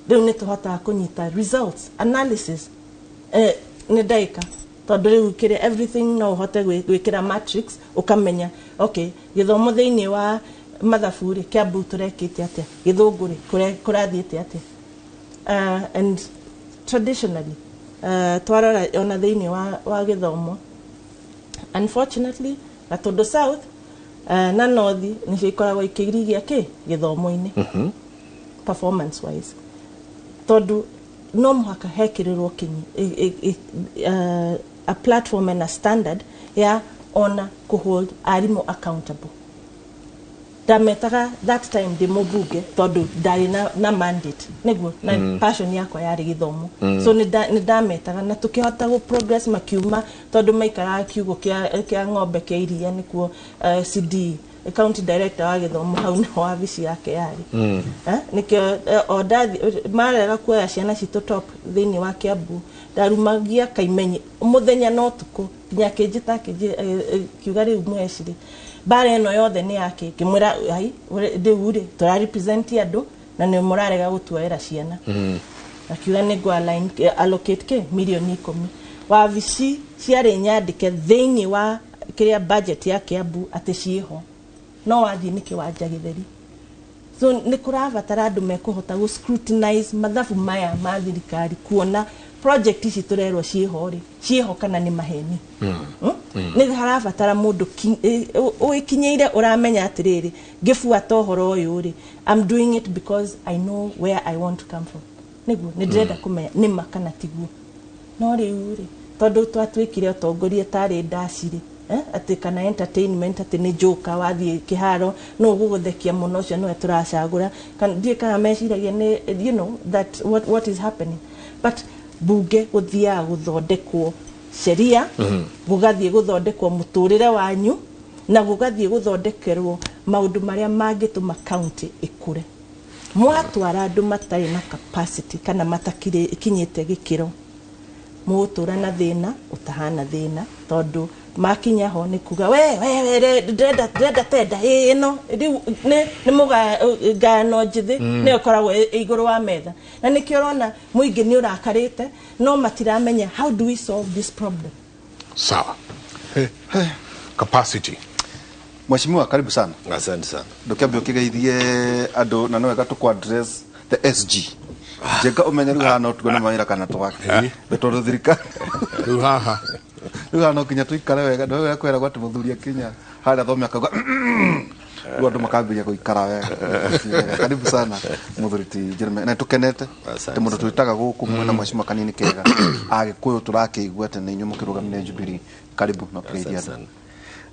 Rĩu nĩ tũhotaga kũnyita results analysis nĩ ndagĩka, tondũ rĩu kĩrĩa everything no ũhote gwĩkĩra matrix, ũkamenya okay, gĩthomo thĩinĩ wa mathabu rĩ, Kiambu tũrekĩte atĩa, gĩthũngũ rĩ, kũrathiĩte atĩa. And traditionally Twarora ona thĩinĩ wa gĩthomo, unfortunately Gatundu South na North nĩcio ikoragwo ikĩrigia kĩ gĩthomo-inĩ performance wise, tondũ no mũhaka hekĩrĩrwo kinyi a platform and a standard ya ona kũhold arimũ accountable. Ndametaga that time ndĩ mũmbunge tondũ ndarĩ na mandate nĩguo na passion yakwa yarĩ gĩthomo, so nĩ ndametaga na tũkĩhota gũ progress makiuma, tondũ maikaraga kiugũ kĩa ng'ombe kĩa iria nĩkuo CD, county director wa gĩthomo, hau nĩho wabici yake yarĩ. Nĩkĩo o ndathi marega kuoya ciana citũ top thĩinĩ wa Kiambu, ndarumagia Kaimenyi mũthenya na ũtukũ nginya akĩnjĩta kiuga rĩu mweciri mbara ĩno yothe nĩ yake. Ngĩmwĩra ai rĩu rĩ tũra represent andũ na nĩ mũrarega gũtuoera ciana. Akiuga nĩ ngũ allocate kĩ mirioni 10. Wabici ciarĩ nyandĩke thĩinĩ wa kĩrĩa budget ya Kiambu atĩ ciĩho, no wathiĩ nĩ kĩwanja gĩtheri. So nĩ kũrabatara andũ mekũhota gũ scrutinize mathabu maya ma thirikari kuona project ici tũrerwo ciĩho rĩ, ciĩho kana nĩ maheni. Nĩ harabatara mũndũ ũĩkinyĩire ũramenya atĩrĩrĩ, ngĩbuata ũhoro ũyũ rĩ, I'm doing it because I know where I want to come from, nĩguo nĩ ndĩrenda kũmenya nĩma kana tiguo. No rĩu rĩ, tondũ twatuĩkire ũtongoria tarĩ ndaci rĩ, atĩ kana entertainment, atĩ nĩ joker wathiĩ kĩharo no ũgũgũthekia mũno, ũcio nĩwe tũracagũra, kana ndiũĩ kana meciragia nĩ you know that what is happening. But bunge gũthiaga gũthondekwo sheria, gũgathiĩ gũthondekwo mũtũrĩre wanyu, na gũgathiĩ gũthondekerwo maũndũ marĩa mangĩtũma county ĩkũre. Mwatwara andũ matarĩ na capacity kana matakinyĩte gĩkĩro, mũgũtũra na thĩna ũtahana thĩna, tondũ makinya ho nĩ kuga we we ndĩrenda tenda ĩno rĩu nĩ mũgayano njĩthĩ nĩyo ĩkoragwo ĩ igũrũ wa metha, na nĩkĩo ũrona mũingĩ nĩ ũrakarĩte no matiramenya how do we solve this problem. Sawa. Hey. Capacity. Mheshimiwa, karibu sana. Asante sana. Ndũkĩambe ũkĩgeithie andũ na no wega tũkũ address the SG Njenga, ũmenye rĩu haha no tuone mawĩra kana twake tondũ thirikari Rĩu haha rĩu haha no nginya tũikare wega. Nĩ wega kwĩragwo atĩ mũthuri akinya harĩa thome akauga rĩu andũ makambĩrĩria gũikara wega. Karibu sana mũthuri ti Jeremiah, na tũkenete Asante atĩ mũndũ twĩtaga gũkũ mwena mheshimiwa kanini kega Agĩkũyũ tũrakĩigua atĩ nĩ inyuĩ mũkĩrũgamĩrĩre Jubilee. Karibu na ũkĩgeithia Asante andũ. sana.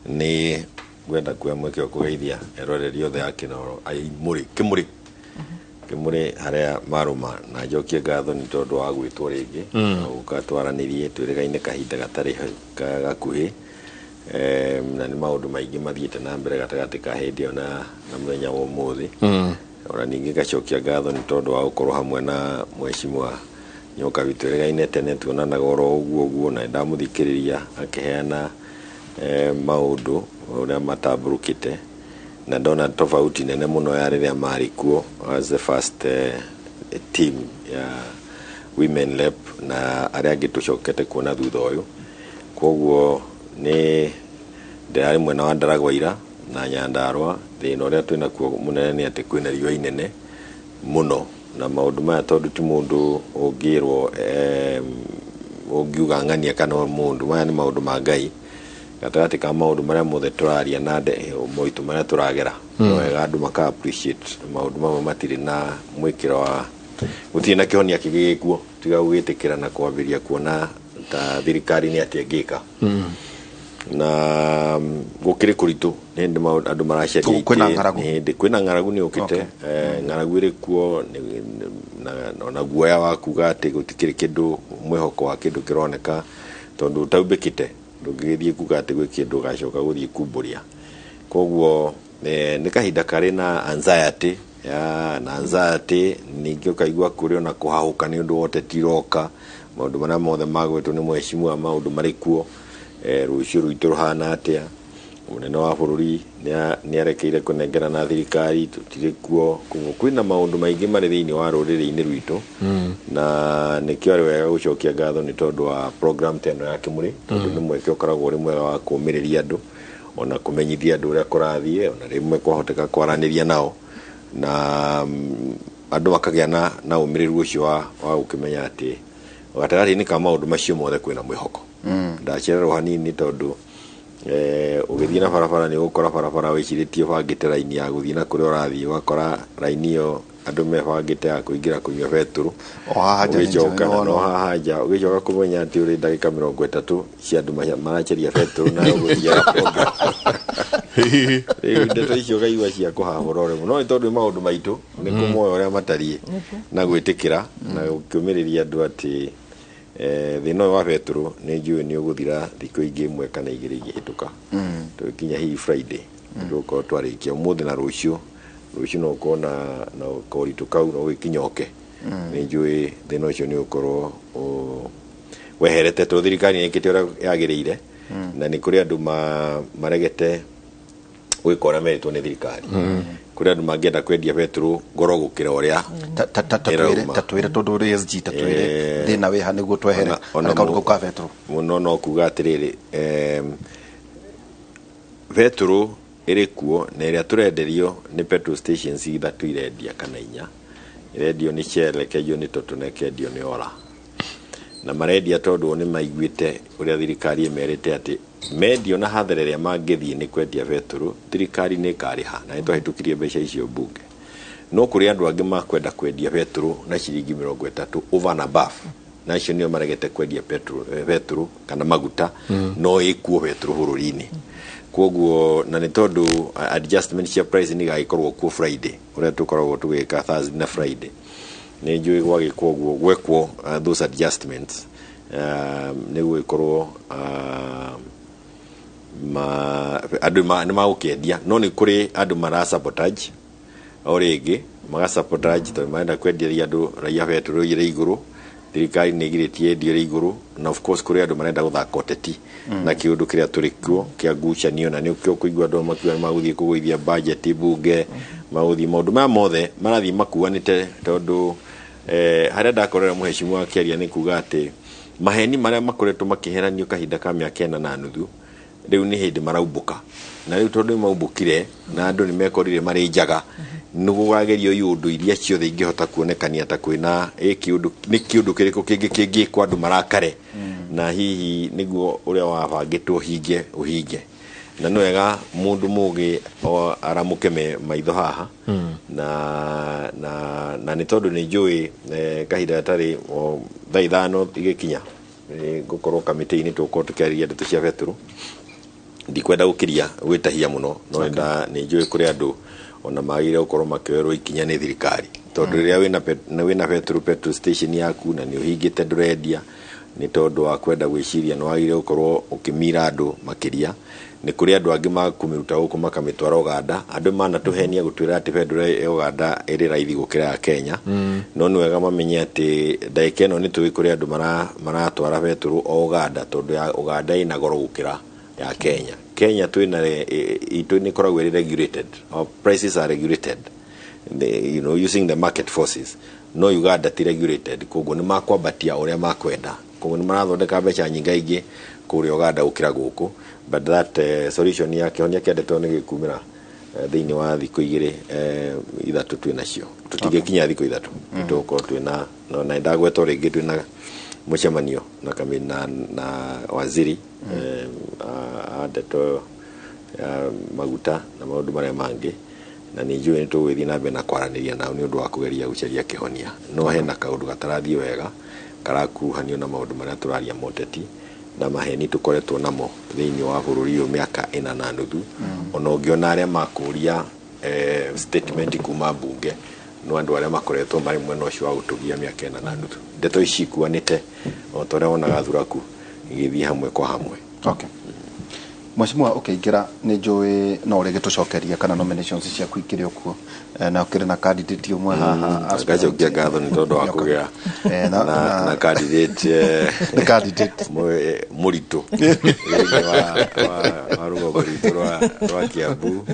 Nĩ ngwenda kuoya mweke wa kũgeithia eroreri othe a Kĩnoro Mũrĩ Kĩmũrĩ Kĩmũrĩ harĩa marũma, na njokie ngatho nĩ tondũ wa gwĩtwo rĩngĩ na gũka twaranĩrie twĩrĩgaine kahinda gatarĩ gakuhĩ. Na nĩ maũndũ maingĩ mathiĩte na mbere gatagatĩ ka hĩndĩ ĩyo na mũthenya wa ũmũthĩ. Ona ningĩ ngacokia ngatho nĩ tondũ wa gũkorwo hamwe na mheshimiwa Nyoka witũ ĩrĩgaine tene, tuonanaga oro ũguo ũguo, na ndamũthikĩrĩria akĩheana maũndũ ũrĩa matambũrũkĩte, na ndona tofauti nene mũno ya rĩrĩa marĩ kuo as the first team ya women rep na arĩa angĩ tũcokete kuona thutha ũyũ. Koguo nĩ ndĩrarĩ mwena wa Ndaragwa ira na Nyandarua. Thĩna ũrĩa twĩnakuo mũnene nĩ atĩ kwĩna riũa inene mũno na maũndũ maya, tondũ ti mũndũ ũngĩrwo ũngiuga ng'ania kana mũndũ, maya nĩ maũndũ ma Ngai. Gatagatĩ ka maũndũ marĩa mothe tũraria na moritũ marĩa tũragera, nĩ wega andũ maka appreciate maũndũ mamwe matirĩ na mwĩkĩro wa gũtirĩ na kĩhonia kĩngĩ gĩkuo tiga gũgĩtĩkĩra na kwambĩrĩria kuona ta thirikari nĩ atĩa ĩngĩka na gũkĩrĩ kũritũ. Nĩ hĩndĩ andũ maracaria Kwĩna itĩ, ng'aragu. nĩ hĩndĩ kwĩna ng'aragu nĩ ũkĩte. Ng'aragu ĩrĩ kuo ona guoya wa kuga atĩ gũtikĩrĩ kĩndũ, mwĩhoko wa kĩndũ kĩroneka, tondũ ũtaumbĩkĩte ndũngĩgĩthiĩ kuga atĩ gwĩ kĩndũ ũgacoka gũthiĩ kumbũria. Koguo nĩ kahinda karĩ na anxiety ya na anxiety, ningĩ ũkaigua kũrĩ ona kũhahũka nĩ ũndũ wa ũteti ũroka, maũndũ marĩa mothe magwetwo nĩ mheshimiwa, maũndũ marĩ kuo. Rũciũ rwitũ rũhana atĩa? Mũnene wa bũrũri nĩ arekeire kũnengera na thirikari tũtirĩ kuo, koguo kwĩna maũndũ maingĩ marĩ thĩinĩ wa rũrĩrĩ-inĩ rwitũ, na nĩkĩo arĩ wega gũcokia ngatho nĩ tondũ wa program ta ĩno ya Kĩmũrĩ, tondũ nĩ mweke ũkoragwo ũrĩ mwega wa kũũmĩrĩria andũ ona kũmenyithia andũ ũrĩa kũrathiĩ, ona rĩmwe kwahoteka kwaranĩria nao na andũ makagĩa na ũmĩrĩru ũcio wa gũkĩmenya atĩ Gatagatĩ-inĩ ka maũndũ macio mothe kwĩna mwĩhoko. Ndacererwo hanini tondũ ũgĩthiĩ na barabara nĩ ũgũkora barabara wĩcirĩtie ũbangĩte raini ya gũthiĩ na kũrĩa ũrathiĩ, ũgakora raini ĩyo andũ mebangĩte ya kũingĩra kũnyua betũrũ. O haha nja nĩ Ũgĩcoka njũĩ, no haha nja ũgĩcoka kũmenya atĩ ũrĩ ndagĩka 30 cia andũ maracaria betũrũ nayo gũthiaga kũngĩ. Rĩu ndeto icio ũkaigua cia kũhabũra ũrĩmũ, no nĩ tondũ nĩ maũndũ maitũ nĩ kũmoya ũrĩa matariĩ na gwĩtĩkĩra na gũkĩũmĩrĩria andũ atĩ thĩna ũyũ wa betũrũ nĩ njũĩ nĩ ũgũthira thikũ ingĩ 1 kana 2 ingĩhĩtũka. Tũgĩkinya hihi Friday tũgũkorwo twarĩkia ũmũthĩ na rũciũ. Rũciũ no ũkorwo na koritũ kau no gĩkinya oke. Nĩ njũĩ thĩna ũcio nĩ ũgũkorwo weherete tondũ thirikari nĩ ĩkĩte ũrĩa yagĩrĩire na nĩ kũrĩ andũ maregete gwĩka ũrĩa merĩtwo nĩ thirikari. Kũrĩ andũ mangĩenda kwendia betũrũ goro gũkĩra ũrĩa ĩrauma. Ta twĩre tondũ ũrĩ SG, ta twĩre thĩna wĩ ha nĩguo twehere ona harĩ kaũndũ kau ka betũrũ. Mũno no kuga atĩrĩrĩ, betũrũ ĩrĩ kuo na ĩrĩa tũrenderio nĩ petrol stations 3 irendia kana 4. Ĩrendio nĩ Shell, ĩkendio nĩ Total na ĩkendio nĩ Ora. Na marendia tondũ nĩ maiguĩte ũrĩa thirikari ĩmerĩte atĩ mendio na hathara ĩrĩa mangĩthiĩ nĩ kwendia betũrũ, thirikari nĩ ĩkarĩha na nĩ twahĩtũkirie mbeca icio mbunge. No kũrĩ andũ angĩ makwenda kwendia betũrũ na ciringi 30 over and above, na acio nĩo maregete kwendia betũrũ kana maguta, no ĩkuo betũrũ bũrũri-inĩ. Koguo na nĩ tondũ adjustment cia price nĩ igagĩkorwo kuo Friday, ũrĩa tũkoragwo tũgĩka Thursday na Friday, nĩ njũĩ gwagĩkwo ũguo gwekwo those adjustments, nĩ gũgĩkorwo andũ nĩ magũkĩendia, no nĩ kũrĩ andũ mara sabotage o rĩngĩ, maga sabotage tondũ marenda kwenderia andũ raia betũrũ ĩrĩ igũrũ, thirikari nĩ ĩgirĩtie yendio ĩrĩ igũrũ, na of course kũrĩ andũ marenda gũthaka ũteti na kĩũndũ kĩrĩa tũrĩ kuo kĩa ngucanio, na nĩkĩo kũigua andũ makiuga nĩ magũthiĩ kũgũithia budget bunge, magũthiĩ maũndũ maya mothe marathiĩ makuanĩte tondũ harĩa ndakorera mũhecimu akĩaria nĩ kuga atĩ maheni marĩa makoretwo makĩheranio kahinda ka mĩaka 4.5 rĩu nĩ hĩndĩ maraumbũka, na rĩu tondũ nĩ maumbũkire na andũ nĩ mekorire marĩ njaga, nĩ gũkagerio iũndũ iria ciothe ingĩhota kuonekania ta kwĩna kĩũndũ, nĩ kĩũndũ kĩrĩkũ kĩngĩ kĩngĩkwo andũ marakare, na hihi nĩguo ũrĩa wabangĩtwo ũhinge ũhinge. Na nĩ wega mũndũ mũgĩ aramũke maitho haha, na nĩ tondũ nĩ njũĩ kahinda gatarĩ thaa 5 igĩkinya ngũkorwo kamĩtĩ-inĩ tũgũkorwo tũkĩarĩria ndeto cia betũrũ. Ndikwenda gũkĩria gwĩtahia mũno, no nĩ njũĩ kũrĩ andũ ona magĩrĩire gũkorwo makĩoerwo ikinya nĩ thirikari, tondũ rĩrĩa wĩna betũrũ petrol station yaku na nĩ ũhingĩte ndũrendia nĩ tondũ wa kwenda gwĩciria, nĩ wagĩrĩire gũkorwo ũkĩmira andũ makĩria. Nĩ kũrĩ andũ angĩ makũmĩruta gũkũ makamĩtwara Ũganda, andũ manatũhenia gũtwĩra atĩ betũrũ ya Ũganda ĩrĩ raithi gũkĩra ya Kenya, no nĩ wega mamenye atĩ ndagĩka ĩno nĩ tũĩ kũrĩ andũ maratwara betũrũ o Ũganda, tondũ ya Ũganda ĩna goro gũkĩra ya Kenya. Kenya twĩna itũ nĩ ĩkoragwo ĩrĩ regulated, our prices are regulated, using the market forces. No Uganda ti regulated, koguo nĩ makwambatia ũrĩa makwenda, koguo nĩ marathondeka mbeca nyingaingĩ kũrĩa Uganda gũkĩra gũkũ. But that solution ya kĩhonia kĩa ndeto nĩ gĩkumĩra thĩinĩ wa thikũ 2 3 twĩ nacio, tũtingĩkinya thikũ 3 tũgũkorwo twĩna no, na ndagwetwo rĩngĩ twĩna mũcemanio na na waziri a ndeto ya maguta na maũndũ marĩa mangĩ, na nĩ njũĩ nĩ tũgũgĩthiĩ na mbere na kwaranĩria nao nĩ ũndũ wa kũgeria gũcaria kĩhonia. No hena kaũndũ gatarathiĩ wega karakuruhanio na maũndũ marĩa tũraria moteti na maheni tũkoretwo namo thĩinĩ wa bũrũri ũyũ mĩaka 4.5. Ona ũngĩona arĩa makũria statement kuma mbunge no andũ arĩa makoretwo marĩ mwena ũcio wa gũtũgia mĩaka 4.5. Ndeto ici ikuanĩte o ta ũrĩa wonaga thuraku igĩthiĩ hamwe kwa hamwe. Okay. Mheshimiwa, ũkĩingĩra nĩ njũĩ no ũrĩgĩ tũcokeria kana nominations ciaku ikĩrĩ o kuo, na ũkĩrĩ na candidate ũmwe haha. Ngacokia ngatho nĩ tondũ wa kũgĩa na candidate Nĩ candidate. Mũritũ thĩinĩ wa rũgongo rwitũ rwa Kiambu.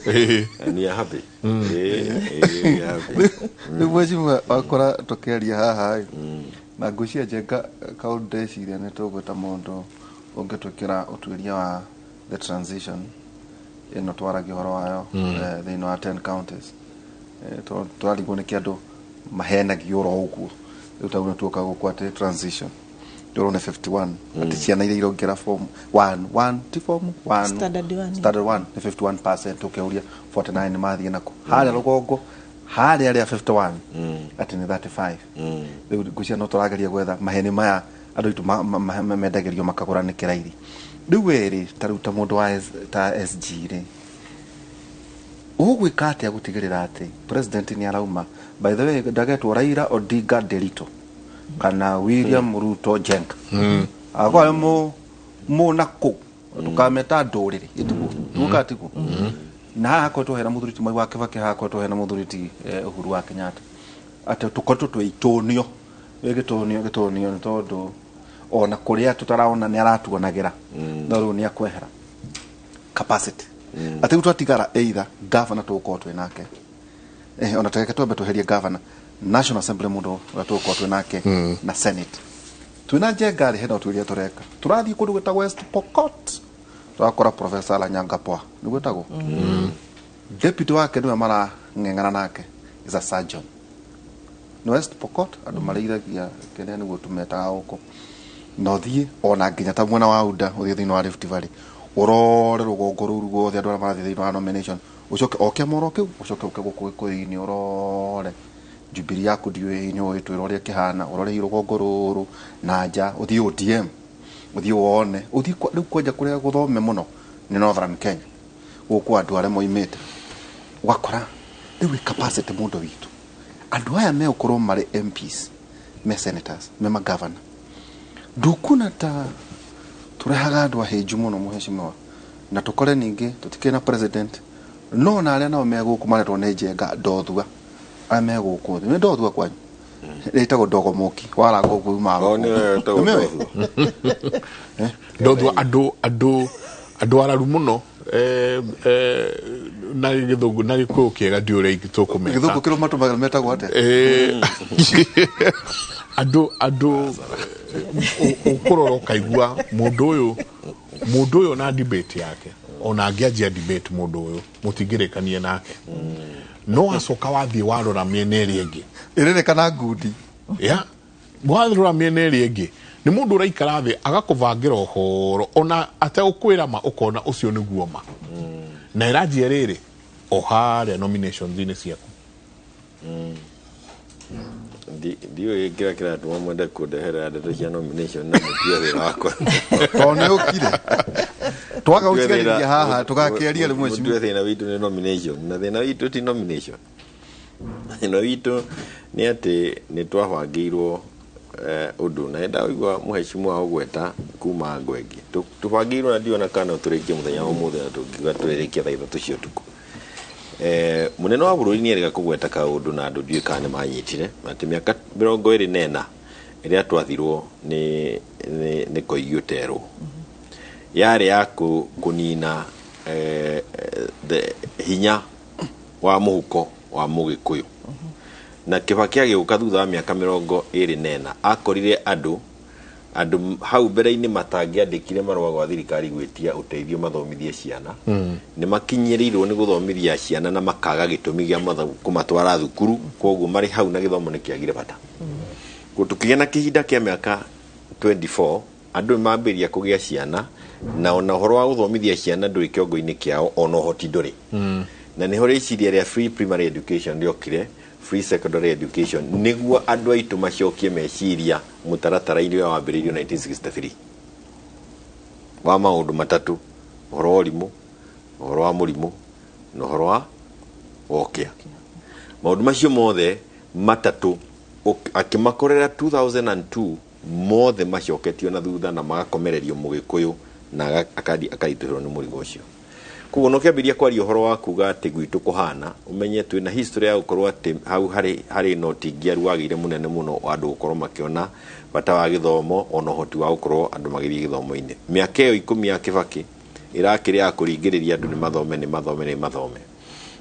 And we are happy. We are happy. Rĩu mheshimiwa, wakora tũkĩaria haha ĩ, na ngwĩciria Njenga kaũndũ ndeciria nĩ tũgwĩta mũndũ ũngĩtwĩkĩra ũtuĩria wa the transition ĩno twaragia ũhoro wayo thĩinĩ wa 10 counties. Twarigwo nĩkĩ andũ mahenagio oro ũguo, rĩu tau nĩ tuoka gũkũ atĩ transition Ndĩrona 51 atĩ ciana iria irongera form 1 1 ti form 1. Standard one. Standard 1 nĩ 51%, ũkĩũria 49 mathiĩ nako harĩa rũgongo, harĩa arĩa 51 atĩ nĩ 35. Rĩu ngwĩciria no tũrageria gwetha maheni maya andũ aitũ mendagĩrio makagũra nĩ kĩraithi. Rĩu werĩ ta rĩu ta mũndũ wa ta SG rĩ, ũgwĩka atĩa gũtigĩrĩra atĩ president nĩ arauma? By the way, ndagetwo Raila Odinga Derito kana William Ruto Jenga akwa mu mu nakũ tũkameta ndũrĩrĩ ĩtiguo tuguo tiguo na haha hakoretwo hena mũthuri ti Mwai wa Kibaki, haha hakoretwo hena mũthuri ti Uhuru wa Kenyatta, atĩ tũkoretwo twĩ itũnio wĩ gĩtũnio gĩtũnio nĩ tondũ ona kũrĩa tũtaraona nĩ aratuonagĩra, no rĩu nĩ akwehera capacity atĩ rĩu twatigara either governor tũgũkorwo twĩ nake, ona tũreke twambe tweherie governor, National Assembly mũndũ ũrĩa tũgũkorwo twĩ nake na Senate twĩna Njenga rĩ, hena ũtuĩria tũreka, tũrathiĩ kũndũ gwĩtagwo West Pokot, tũrakora Professor Lanyangapoa nĩguo ĩtagwo, deputy wake nĩwe marang'eng'ana nake is a surgeon. Nĩ West Pokot andũ marĩithagia kĩrĩa nĩguo tũmetaga gũkũ, na ũthiĩ ona nginya ta mwena wa Uda, ũthiĩ thĩinĩ wa Rift Valley, ũrore rũgongo rũu ruothe, andũ arĩa marathiĩ thĩinĩ wa nomination, ũcoke o kĩamũro kĩu, ũcoke ũke gũkũ Gĩkũyũ-inĩ, ũrore Jubilee yaku, ndiũĩ nĩ twĩra ũrĩa kĩhana, ũrore rũgongo rũrũ na nja, ũthiĩ ODM, ũthiĩ wone, ũthiĩ rĩu kwanja kũrĩa gũthome mũno nĩ Northern Kenya, gũkũ andũ arĩa moimĩte, ũgakora rĩu ĩ capacity mũndũ witũ, andũ aya megũkorwo marĩ MPs, me senators, me magavana, ndũkuona ta tũrehaga andũ ahĩnju mũno, mũhecimiwa, na tũkore ningĩ tũtikĩrĩ na president, no na arĩa nao me gũkũ maretwo nĩ Njenga ndothua, arĩa me gũkũ thĩ nĩ ndothua kwanyu rĩtagwo ndogo moki waranga ũguo umaga. O, nĩwe wĩtagwo Nĩmĩũĩ? Ndothua. Ndothua andũ araru mũno, na gĩthũngũ na gĩkũyũ kĩega ndiũ ũrĩa tũkũmeta. Gĩthũngũ kĩrĩa matũmagĩra metagwo atĩa? Andũ ũkũrora ũkaigua mũndũ ũyũ na debate yake, ona angĩanjia debate mũndũ ũyũ mũtingĩrĩkanie nake, no acoka wathiĩ warora mĩena ĩrĩa ĩngĩ ĩrĩrĩkana ngundi. Ya warora mĩena ĩrĩa ĩngĩ nĩ mũndũ ũraikara thĩ agakũbangĩra ũhoro ona ategũkwĩra ma, ũkona ũcio nĩguo ma na ĩranjia rĩrĩ o harĩa nominations-inĩ ciaku. Ndiũĩ kĩrĩa kĩratũma mwende kũndehera ndeto cia nomination na mũtue wĩra wakwa. Tondũ nĩ ũkire twaga gũtiganĩria haha tũgakĩaria rĩ Mũtue mheshimiwa. Thĩna witũ nĩ nomination, na thĩna witũ ti nomination, thĩna witũ nĩ atĩ nĩ twabangĩirwo ũndũ na nĩndaigua mũhecimiwa ũgweta kuma ngwenge. Tũbangĩirwo na ndiona kana tũrĩkie mũthenya wa ũmũthĩ na tũngiuga tũrĩrĩkia thaa 3 cia ũtukũ. Mũnene wa bũrũri nĩ erĩga kũgweta kaũndũ na andũ ndiũĩ kana nĩ manyitire atĩ mĩaka 24 ĩrĩa twathirwo nĩ Koigi Ũterwo yarĩ ya kũnina hinya wa mũhuko wa mũgĩkũyũ, na Kibaki agĩũka thutha wa mĩaka 24 akorire andũ hau mbere-inĩ matangĩandĩkire marũa gwa thirikari gwĩtia ũteithio mathomithie ciana, nĩ makinyĩrĩirwo nĩ gũthomithia ciana na makaga gĩtũmi gĩa kũmatwara thukuru, koguo marĩ hau na gĩthomo nĩ kĩagire bata. Tũkĩgĩa na kĩhinda kĩa mĩaka 24 andũ nĩ mambĩrĩria kũgĩa ciana na ona ũhoro wa gũthomithia ciana ndũrĩ kĩongo-inĩ kĩao, ona ũhoti ndũrĩ, na nĩho rĩciria rĩa free primary education rĩokire, free secondary education, nĩguo andũ aitũ macokie meciria mũtaratara-inĩ ũrĩa wambĩrĩirio 1963 wa maũndũ matatũ: ũhoro wa ũrimũ, ũhoro wa mũrimũ na ũhoro wa ũkĩa. Maũndũ macio mothe matatũ akĩmakorera 2002 mothe macoketio na thutha na magakomererio mũgĩkũyũ na akaritũhĩrwo nĩ mũrigo ũcio. Koguo no kĩambĩrĩria kwaria ũhoro wa kuga atĩ gwitũ kũhana ũmenye twĩna history ya gũkorwo atĩ hau harĩ noti ngiaru wagĩire mũnene mũno wa andũ gũkorwo makĩona bata wa gĩthomo ona ũhoti wa gũkorwo andũ magĩthiĩ gĩthomo-inĩ. Mĩaka ĩyo 10 ya Kibaki ĩrakĩrĩ ya kũringĩrĩria andũ nĩ mathome, nĩ mathome, nĩ mathome.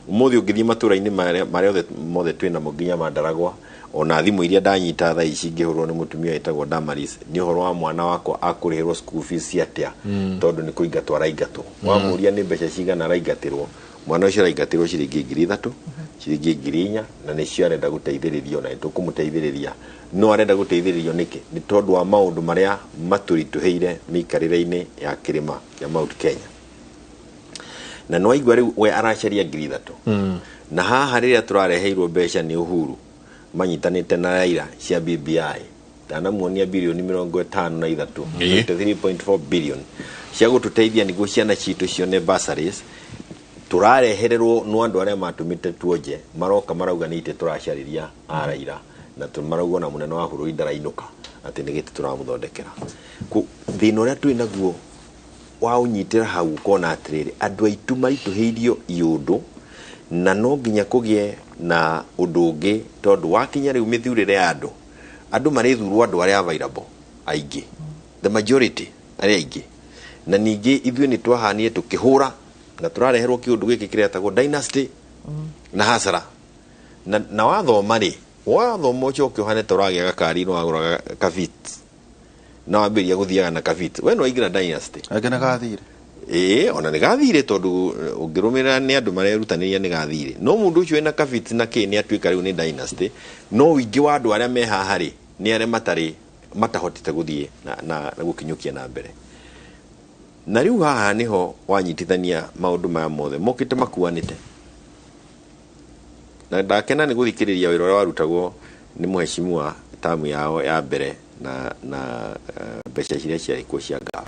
Ũmũthĩ ũngĩthiĩ matũra-inĩ marĩa mothe twĩ namo nginya Mandaragwa, ona thimũ iria ndanyita thaa ici ngĩhũrwo nĩ mũtumia wĩtagwo Damaris nĩ ũhoro wa mwana wakwa akũrĩhĩrwo school fees atĩa, tondũ nĩ kũingatwo araingatwo. Wamũria nĩ mbeca cigana araingatĩrwo, mwana ũcio araingatĩrwo ciringi 3,000 Ciringi 4,000 na nĩcio arenda gũteithĩrĩrio, na nĩtũkũmũteithĩrĩria. No arenda gũteithĩrĩrio nĩkĩ? Nĩ tondũ wa maũndũ marĩa matũritũhĩire mĩikarĩre-inĩ ya kĩrĩma kĩa Mount Kenya. Na nĩwaigua rĩu we aracaria 3,000. Na haha rĩrĩa tũrareheirwo mbeca nĩ Uhuru manyitanĩte na Raila cia BBI, ndanamuonia birioni 53, 23.4 billion cia gũtũteithia nĩguo ciana citũ cione bursaries. Tũrarehererwo no andũ arĩa matũmĩte tuonje, maroka marauga nĩ itĩ tũracarĩria a Raila, na marauga ona mũnene wa bũrũri ndarainũka atĩ nĩ gĩtĩ tũramũthondekera. Thĩna ũrĩa twĩ naguo wa ũnyitĩra hau ũkona atĩrĩrĩ, andũ aitũ maritũhĩirio iũndũ, na no nginya kũgĩe na ũndũ ũngĩ, tondũ wakinya rĩu mĩthurĩre ya andũ, andũ marĩthurwo andũ arĩa available aingĩ, the majority arĩa aingĩ. Na ningĩ ithuĩ nĩ twahanire tũkĩhũra na tũrareherwo kĩũndũ gĩkĩ kĩretagwo dynasty na hasara. Na wathoma rĩ, wathoma ũcoke ũhane ta ũragĩa gakari no wagũra kabit na wambĩrĩria gũthiaga na kabit, we no waingĩra dynasty. Angĩ nĩ gathire. Ĩĩ, ona nĩ gathire, tondũ ũngĩrũmĩrĩra nĩ andũ marerutanĩria nĩ gathire. No mũndũ ũcio wĩna kabit na kĩ nĩ atuĩka rĩu nĩ dynasty. No ũingĩ wa andũ arĩa me haha rĩ, nĩ arĩa matarĩ matahotete gũthiĩ na gũkinyũkia na mbere. Na rĩu haha nĩho wanyitithania maũndũ maya mothe mokĩte makuanĩte. Na ndakena nĩ gũthikĩrĩria wĩra ũrĩa warutagwo nĩ mũheshimiwa tamu yao ya mbere na mbeca ciria ciarĩ kuo cia GAF.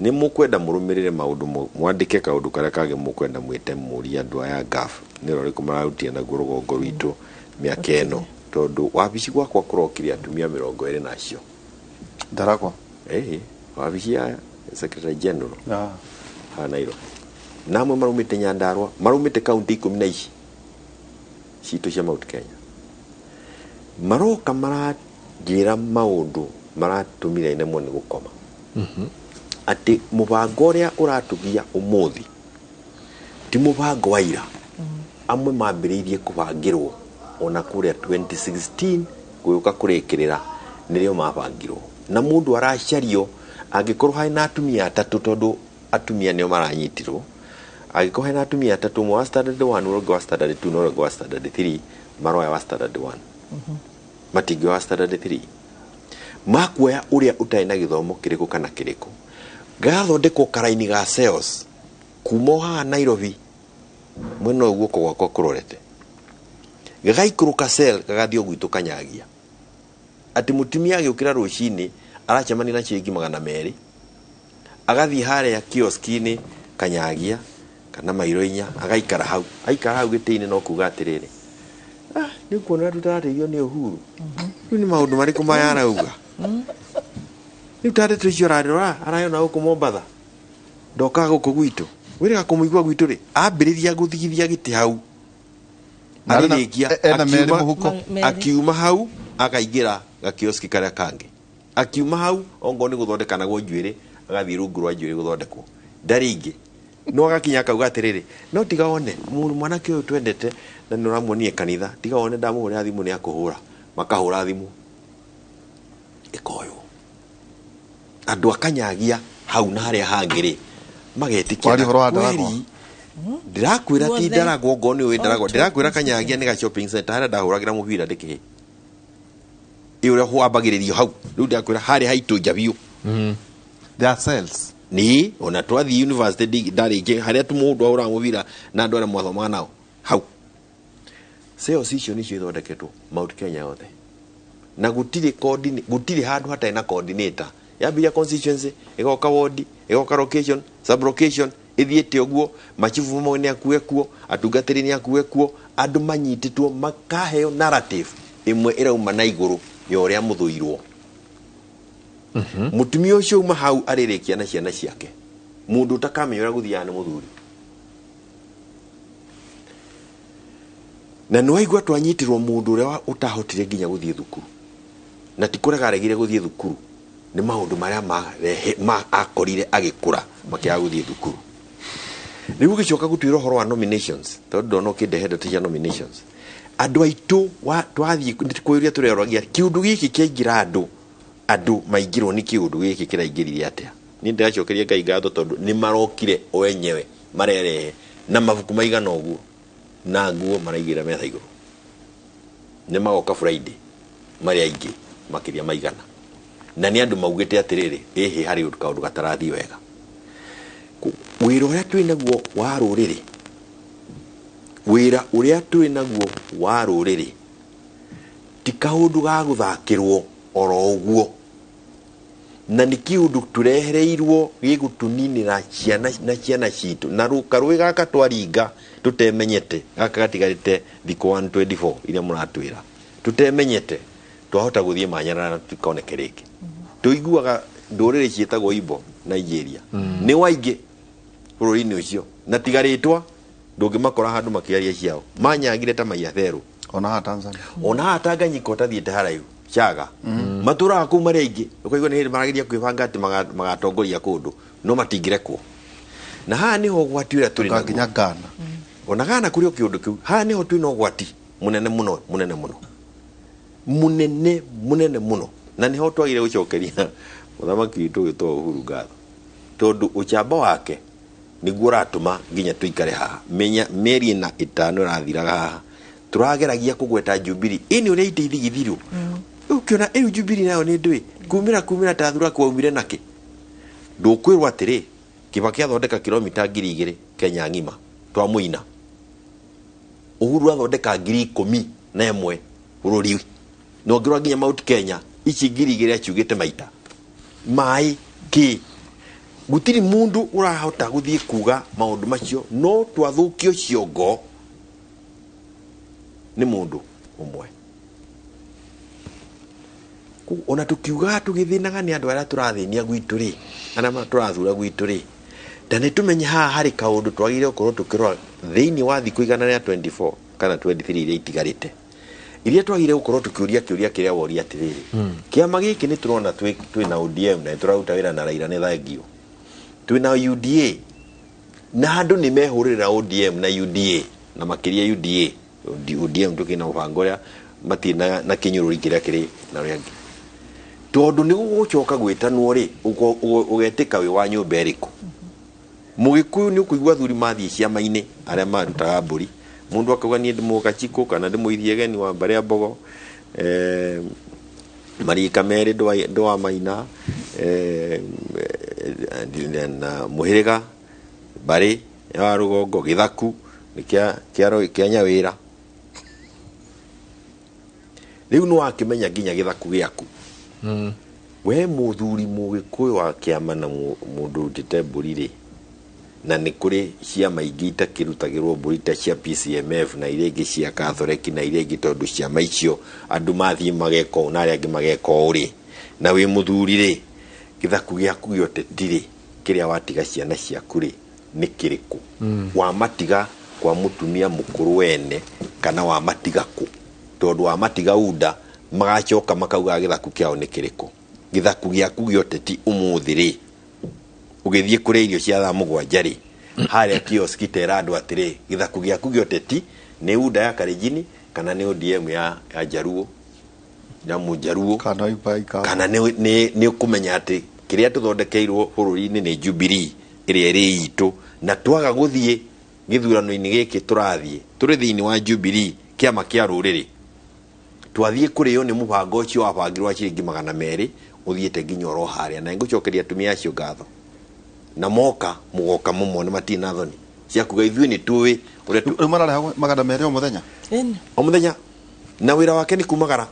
Nĩ mũkwenda mũrũmĩrĩre maũndũ, mwandĩke kaũndũ karĩa kangĩ mũkwenda mwĩte mũrie andũ aya GAF nĩ ũrĩa ũrĩkũ mararutire naguo rũgongo rwitũ mĩaka ĩno, tondũ wabici gwakwa kũrokire atumia 20 nacio. Ndaragwa. Ĩĩ, wabici ya Secretary General haha Nairobi. Na amwe maraumĩte Nyandarua, maraumĩte kaunti 10 na ici citũ cia Mount Kenya. Maroka maranjĩra maũndũ maratũmire nemwo nĩ gũkoma. Atĩ mũbango ũrĩa ũratũgia ũmũthĩ ti mũbango wa ira. Amwe mambĩrĩirie kũbangĩrwo ona kũrĩa 2016 gũgĩũka kũrĩkĩrĩra nĩrĩo mabangirwo. Na mũndũ aracario angĩkorwo harĩ na atumia atatũ, tondũ atumia nĩo maranyitirwo, angĩkorwo harĩ na atumia atatũ, ũmwe wa standard 1, ũrĩa ũngĩ wa standard 2 na ũrĩa ũngĩ wa standard 3, maroya wa standard 1, matingĩoya wa standard 3. Makuoya ũrĩa ũtarĩ na gĩthomo kĩrĩkũ kana kĩrĩkũ. Gagathondekwo karaini ga sales kuma o haha Nairobi mwena ũyũ guoko gwakwa kũrorete, gagaikũrũka cell gagathiĩ o gwitũ Kanyagia. Atĩ mũtumia agĩũkĩra rũcinĩ aracemania na ciringi 200, agathiĩ harĩa kioski-inĩ Kanyagia kana mairo 4, agaikara hau. Aikara hau gĩtĩ-inĩ no kuga atĩrĩrĩ, nĩ ũkuona tũtarateithio nĩ Uhuru. Rĩu nĩ maũndũ marĩkũ maya arauga? Rĩu ta ndeto icio ararora, arayona gũkũ Mombatha, ndokaga gũkũ gwitũ. Wĩrĩga kũmũigua gwitũ rĩ, ambĩrĩria gũthigithia gĩtĩ hau. Arĩrĩkia, Ena merĩ mũhuko. Akiuma hau akaingĩra gakioski karĩa kangĩ. Akiuma hau ongorwo nĩ gũthondeka naguo njuĩrĩ, agathiĩ rungu rwa njuĩrĩ gũthondekwo. Ndarĩ ingĩ. No agakinya akauga atĩrĩrĩ, no tiga wone mũndũ mwanake ũyũ twendete na nĩ ũramuonie kanitha, tiga wone ndamũhũrĩra thimũ nĩ akũhũra. Makahũra thimũ ĩkoywo. Andũ akanyagia hau na harĩa hangĩ rĩ, magetĩkia Waria ũhoro wa Ndaragwa. kweri. Ndĩrakwĩra ti Guothe. Ndaragwa, ongorwo nĩ ũĩ Ndaragwa. All Ndĩrakwĩra Kanyagia nĩ ga shopping center harĩa ndahũragĩra mũbira ndĩkĩhĩ. Ĩ ũrĩa wambagĩrĩrio hau. Rĩu ndĩrakwĩra harĩa haitũ nja biũ. There are cells. Nĩ ona twathiĩ university ndarĩkia harĩa tu mũndũ ahũraga mũbira na andũ arĩa mwathomaga nao hau. Cells icio nĩcio ithondeketwo Mount Kenya yothe. Na gũtirĩ gũtirĩ handũ hatarĩ na coordinator. Yambĩrĩria constituency, ĩgoka ward, ĩgoka location, sub location, ĩthiĩte ũguo, machifu mamwe nĩ akue kuo, atungatĩri nĩ akue kuo, andũ manyitĩtwo makaheo narrative ĩmwe ĩrauma na igũrũ ya ũrĩa mũthũirwo. Mũtumia ũcio uma hau arĩrĩkia na ciana ciake. Mũndũ ũtakamenya ũrĩa gũthiaga nĩ mũthuri. Na nĩ waigua twanyitirwo mũndũ ũrĩa ũtahotire nginya gũthiĩ thukuru. Na ti kũrega aregire gũthiĩ thukuru. Nĩ maũndũ marĩa akorire agĩkũra makĩaga gũthiĩ thukuru. Rĩu ũgĩcoka gũtuĩra ũhoro wa nominations, tondũ ndona ũkĩndehe ndeto cia nominations. Andũ aitũ twathiĩ kwĩũria tũreroragia kĩũndũ gĩkĩ kĩaingĩra andũ, andũ maingĩrwo nĩ kĩũndũ gĩkĩ kĩraingĩrire atĩa. Niĩ ndĩracokeria Ngai ngatho tondũ nĩ marokire o enyewe marerehe na mabuku maigana ũguo. Na nguo maraigĩra metha igũrũ. Nĩ magoka Friday marĩ aingĩ makĩria maigana. Na nĩ andũ maugĩte atĩrĩrĩ, ĩhĩ harĩ ũndũ kaũndũ gatarathiĩ wega. Wĩra ũrĩa twĩ naguo wa rũrĩrĩ, wĩra ũrĩa twĩ naguo wa rũrĩrĩ ti kaũndũ ga gũthakĩrwo oro ũguo, na nĩ kĩũndũ tũrehereirwo gĩgũtũninĩra ciana na ciana citũ. Na karũĩ gaka twaringa tũtemenyete, gaka gatigarĩte thikũ 124 iria mũratwĩra, tũtemenyete twahota gũthiĩ Manyara na tũtikoneke rĩngĩ. Tũiguaga ndũrĩrĩ ciĩtagwo Igbo Nigeria nĩ waingĩ bũrũri-inĩ ũcio, na tiga rĩtwa ndũngĩmakora handũ makĩaria ciao, manyagire ta maiatherũ. Ona haha Tanzania. Ona haha Tanganyika ũtathiĩte haraihu Chaga, matũraga kũu marĩ aingĩ, ũkaigua nĩ hĩndĩ marageria kwĩbanga atĩ magatongoria kũndũ, no matingĩrekwo. Na haha nĩho ũgwati ũrĩa tũrĩ naguo. Nginya Ghana. Ona Ghana kũrĩ o kĩũndũ kĩu. Haha nĩho twĩna ũgwati mũnene mũno, mũnene mũno, mũnene mũnene mũno. Na nĩho twagire gũcokeria mũthamaki witũ wĩtwo Uhuru ngatho, tondũ ũcamba wake nĩguo ũratũma nginya tũikare haha. Menya mĩeri ĩna ĩtano ĩrathiraga haha tũrageragia kũgweta Jubilee ĩnĩ ũrĩa ite ithigithirwo. Rĩu ũkĩona ĩu Jubilee nayo nĩ ndũĩ kumĩra kumĩra ta thura kwaumire nakĩ. Ndũkwĩrwo atĩrĩ Kibaki athondeka kilomita 2000 Kenya ng'ima twamũina. Uhuru athondeka 11,000 bũrũri, na ũngĩrora nginya Mount Kenya ici 2000 aciugĩte maita maĩ kĩ gũtirĩ mũndũ ũrahota gũthiĩ kuga maũndũ macio, no twathũkio ciongo nĩ mũndũ ũmwe. Ona tũkiugaga tũgĩthĩnaga nĩ andũ arĩa tũrathĩnia gwitũ rĩ, arĩa tũrathura gwitũ rĩ, ta nĩ tũmenye haha harĩ kaũndũ twagĩrĩire gũkorwo tũkĩrora thĩinĩ wa thikũ 124 kana 23 iria itigarĩte, iria twagĩrĩire gũkorwo tũkĩũria kĩũria kĩrĩa woria atĩrĩrĩ, kĩama gĩkĩ nĩ tũrona twĩna ODM na nĩ tũraruta wĩra na Raila, nĩ thengio, twĩna UDA na andũ nĩ mehũrĩra ODM na UDA, na makĩria UDA. ODM tũkĩna mũbango ũrĩa matirĩ na kĩnyũrũri kĩrĩa kĩrĩ na ũrĩa angĩ, tondũ nĩ gũgũcoka gwĩtanwo rĩ, ũgetĩka wĩ wa nyũmba ĩrĩkũ. Mũgĩkũyũ nĩ ũkũigua athuri mathiĩ ciama-inĩ arĩa marutaga mbũri, mũndũ akauga niĩ ndĩ mũgachikũ kana ndĩ mũithiegeni wa mbarĩ ya Mbogo, marika merĩ ndwa Maina, na mũhĩrĩga mbarĩ ya rũgongo gĩthaku nĩ kĩa Nyawĩra. Rĩu nĩ wakĩmenya nginya gĩthaku gĩaku. We mũthuri mũgĩkũyũ wa kĩama na mũndũ ũrutĩte mbũri rĩ, na nĩ kũrĩ ciama ingĩ itakĩrutagĩrwo mbũri ta cia PCMF na iria ingĩ cia Catholic na iria ingĩ, tondũ ciama icio andũ mathiĩ mageka ũũ na arĩa angĩ mageka ũũ rĩ, na wĩ mũthuri rĩ, gĩthaku gĩaku gĩa ũteti rĩ, kĩrĩa watiga ciana ciaku rĩ, nĩ kĩrĩkũ? Wamatiga kwa mũtumia mũkũrũ wene kana wamatiga kũ? Tondũ wamatiga unda magacoka makauga gĩthaku kĩao nĩ kĩrĩkũ? Gĩthaku gĩaku gĩa ũteti ũmũthĩ rĩ, ũgĩthiĩ kũrĩa irio cia thaa mũgwanja rĩ, harĩa kioski tera andũ atĩrĩ, gĩthaku gĩaku gĩa ũteti nĩ unda ya Kalenjin kana nĩ ODM ya Jaruo, ya Mũjaruo, kana Ibaika, kana nĩ ũkũmenya atĩ kĩrĩa tũthondekeirwo bũrũri-inĩ nĩ Jubilee ĩrĩa ĩrĩ itũ, na twaga gũthiĩ gĩthurano-inĩ gĩkĩ tũrathiĩ tũrĩ thĩinĩ wa Jubilee kĩama kĩa rũrĩrĩ, twathiĩ kũrĩo nĩ mũbango ũcio wabangirwo wa ciringi 200 ũthiĩte nginya oro harĩa. Na ngũcokeria atumia acio ngatho, na moka mũgoka mũmone matirĩ na thoni cia kuga ithuĩ nĩ tũĩ ũrĩa Rĩu mararĩha 200 o mũthenya? Ĩni. O mũthenya, na wĩra wake nĩ kumagara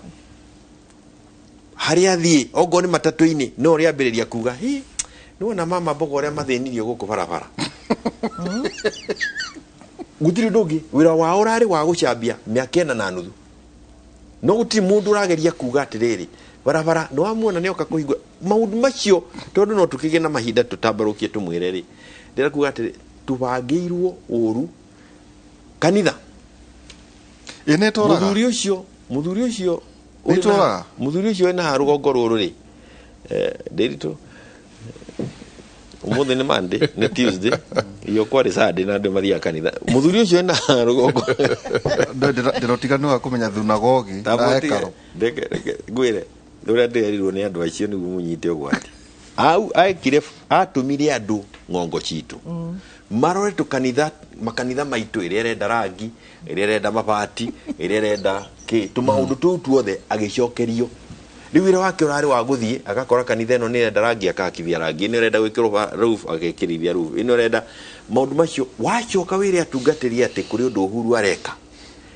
harĩa athiĩ, ongorwo nĩ matatũ-inĩ no ũrĩambĩrĩria kuga hi nĩwona mama Mbogo ũrĩa mathĩnirio gũkũ barabara. Gũtirĩ ũndũ ũngĩ, wĩra wao ũrarĩ wa gũcambia mĩaka 4.5, no gũtirĩ mũndũ ũrageria kuga atĩrĩrĩ barabara nĩ wamuona nĩoka kũhingũra maũndũ macio, tondũ no tũkĩgĩe na mahinda tũtambarũkie tũmwĩre rĩ, ndĩrenda kuga atĩrĩ tũbangĩirwo ũru kanitha. Ĩ nĩ ĩtũraga? Mũthuri ũcio, mũthuri ũcio Nĩ ĩtũraga? Mũthuri ũcio wĩna rũgongo rũrũ rĩ, ndĩritũ ũmũthĩ nĩ Monday, nĩ Tuesday, iyo kwarĩ Sunday na andũ mathiaga kanitha. Mũthuri ũcio wĩna rũgongo. Ndĩrotiganu wa kũmenya thunagogi na Tamũtige. hekarũ. Reke ngwĩre ũrĩa ndĩrerirwo nĩ andũ acio nĩguo mũnyite ũgwati. Au aekire atumire andu ng'ongo citu marore tukanitha makanitha maitu iria irenda rangi, iria irenda mabati, iria irenda ki tumaundu tuu tuothe agicokerio. Riu wira wake urari wa guthie agakora kanitha ino ni irenda rangi akakithia rangi, ino irenda gwikirwo roof agekirithia roof, ino irenda maundu macio. Wacoka wire atungatĩri ati kuri undu Uhuru areka,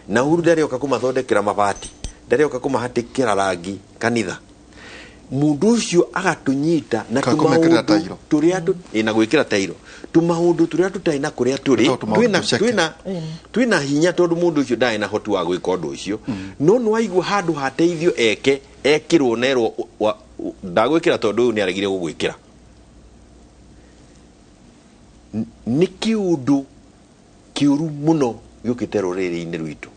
na Uhuru ndarioka kumathondekera mabati, ndarioka kumahatikira rangi kanitha. Mundu ucio agatunyita na tumaundu turia ina gwikira tairo tumaundu turia tutai na kuria turi twina hinya tondu mundu ucio ndai na hotu wa gwika undu ucio. No no waigua handu hateithio eke ekirwo nerwo ndagwikira tondu uyu ni aregire gugwikira. Ni kiundu kiuru muno giukite ruriri-ini rwitu.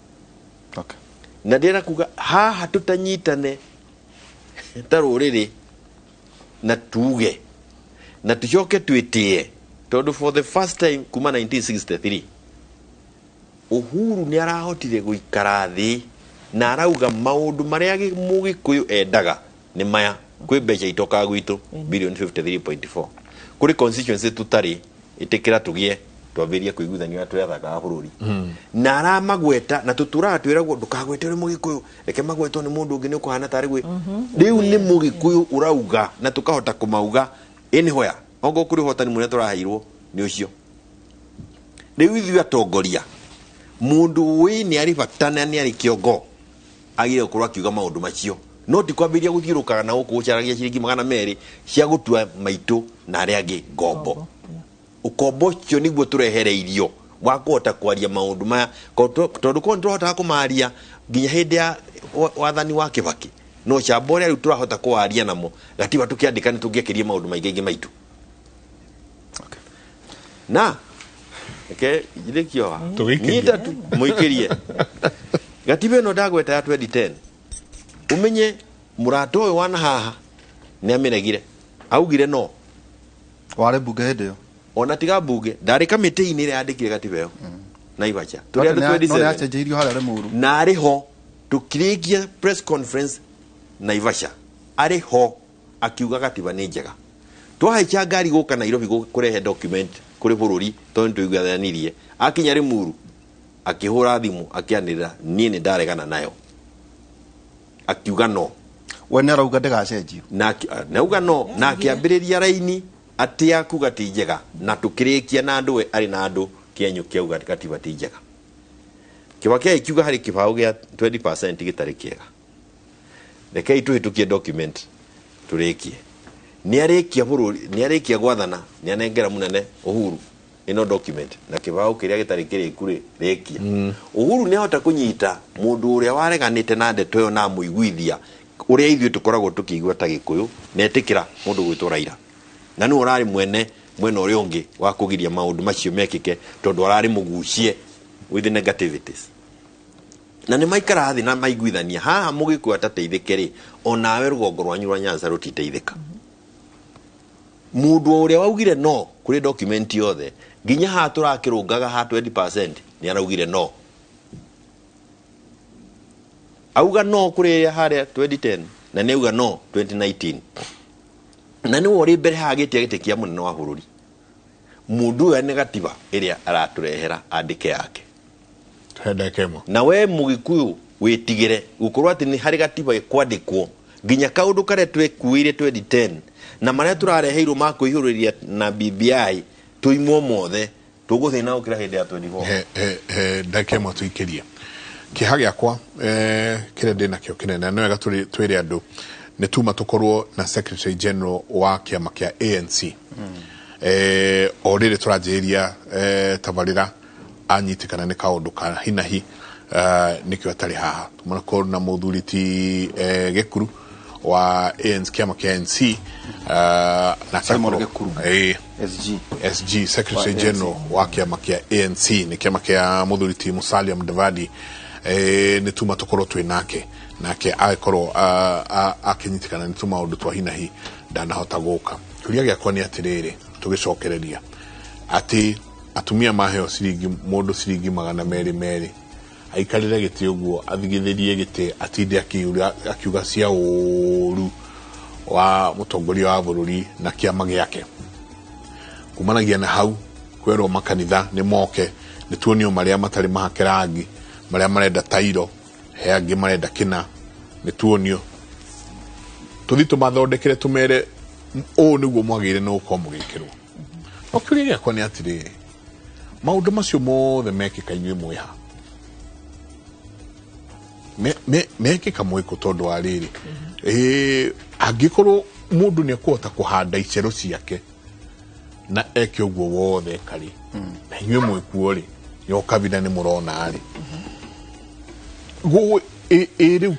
Okay. Na ndira kuga haha tutanyitane ta ruriri na tuge na tucoke twitie tondu for the first time kuma 1963 Uhuru ni arahotire guikara thi na arauga maundu maria Mugikuyu endaga ni maya. Kwi mbeca itokaga gwitu billion 53.4 kuri constituency tutari itikira tugie twambirie kuiguithania twethaga bururi. Na aramagweta na tuturaga twiragwo ndukagwete uri Mugikuyu, reke magwetwo ni mundu ungi ni ukuhana tari gwi. Riu ni Mugikuyu urauga na tukahota kumauga anywhere ongo kuri hotani munene turaheirwo ni ucio. Riu ithuĩ atongoria mundu wi ni ari bata na ni ari kiongo agire gukorwo akiuga maundu macio, no ti kwambiria guthiurukaga na guku gucaragia ciringi 200 cia gutua maitu na aria angi ngombo. Ukombo ucio niguo turehereirio wa kuhota kwaria maundu maya tondu ko nitũrahotaga kũmaria nginya hĩndĩ ya wathani wa Kibaki. No camba ũrĩa rĩu tũrahota kwaria namo gatiba tũkĩandĩka nĩ tũngĩakĩrie maũndũ maingĩ maitu. Okay. Na reke njirĩkio nyita tu mũikĩrie gatiba ĩno ndagweta ya 2010 umenye mũrata ũyũ wana haha nĩ amĩregire, augire no warĩ mbunge hĩndĩ ĩyo ona tiga mbunge ndarĩ kamĩtĩ-inĩ ĩrĩa yandĩkire gatiba ĩyo Naivasha tũrĩ andũ 27 no harĩa Limuru na arĩ ho tũkĩrĩkia press conference Naivasha arĩ ho akiuga gatiba nĩ njega. Twahaica ngari gũka Nairobi kũrehe document kũrĩ bũrũri tondũ nĩtũiguithanirie. Akinya Limuru akĩhũra thimũ akĩanĩrĩra niĩ nĩ ndaregana nayo, akiuga no. We nĩ arauga ndĩgacenjio na auga no na akĩambĩrĩria raini atia kuga ti njega na tukirikia na andu ari na andu kienyu kiauga gatiba ti njega. Kibaki akiuga hari kibao gia 20% gitari kiega. Rekei tuhitukie document turikie. Ni arikia bururi, ni arikia gwathana, ni anengera munene Uhuru ino document na kibao kiria gitari kiriku ri rikia. Uhuru ni ahota kunyita mundu uria wareganite na ndeto yo na muiguithia uria ithuĩ tukoragwo tukiigua ta Gikuyu na etikira mundu gwitwo Raila. Na nĩ ũrarĩ mwene mwena ũrĩa ũngĩ wa kũgiria maũndũ macio mekĩke tondũ ararĩ mũgucie with the negativities. Na nĩ maikara thĩ na maiguithania haha Mũgĩkũyũ atateithĩke rĩ, onawe rũgongo rwanyu rwa Nyanza rũtiteithĩka. Mũndũ ũrĩa waugire no kũrĩ document yothe nginya haha tũrakĩrũngaga ha 20% nĩ araugire no. Auga no kũrĩ harĩa 2010 na nĩ auga no 2019. Na nĩ ũrĩ mbere haha gĩtia gĩtĩ kĩa mũnene wa bũrũri. Mũndũ ũyũ nĩ gatiba ĩrĩa aratũrehera andĩke yake. Na we Mũgĩkũyũ wĩtigĩre gũkorwo atĩ nĩ harĩ gatiba ĩkwandĩkwo nginya kaũndũ karĩa twekuĩire 2010 na marĩa tũrareheirwo ma kũihũrĩria na BBI tũimwo mothe tũgũthiĩ na gũkĩra hĩndĩ ya 24. Ndagĩka ĩmwe tũikĩrie kĩeha gĩakwa kĩrĩa ndĩ nakĩo kĩnene nĩ wega twĩre andũ nĩ tuma tũkorwo na Secretary General wa kĩama kĩa ANC. O rĩrĩ tũranjĩrĩria tabarĩra anyitikana nĩ kaũndũ ka hinahi nĩkĩo atarĩ haha. Tũmakorwo na mũthuri ti Gĩkuru wa ANC kĩama kĩa ANC na Simon Gĩkuru SG SG Secretary General wa kĩama kĩa ANC nĩ kĩama kĩa mũthuri ti Musalia Mudavadi. Nĩ tuma tũkorwo twĩ nake nake agĩkorwo akĩnyitikana nĩ tũmaũndũ twa hinahi ndanahota gũka. Kĩũria gĩakwa nĩ atĩrĩrĩ tũgĩcokereria atĩ atumia maheo ciringi mũndũ ciringi 200 aikarĩre gĩtĩ ũguo athigithĩrie gĩtĩ atinde akiuga cia ũru Wa mũtongoria wa bũrũri na kĩama gĩake. Kumanagia na hau kwĩrwo makanitha nĩ moke nĩ tuonio marĩa matarĩ mahake rangi, marĩa marenda tairo, he angĩ marenda kĩna, nĩ tuonio tũthi tũmathondekere tũmere ũũ nĩguo mwagĩrĩire nĩ gũkorwo mũgĩkĩrwo. No kĩũria gĩakwa nĩ atĩrĩrĩ, maũndũ macio mothe mekĩka inyuĩ mwĩ ha? Mekĩka mwĩkũ tondũ wa rĩrĩ, angĩkorwo mũndũ nĩ ekũhota kũhanda icero ciake na eke ũguo wothe karĩ, na inyuĩ mwĩkuo rĩ, yo kabira nĩ mũrona rĩ, rĩu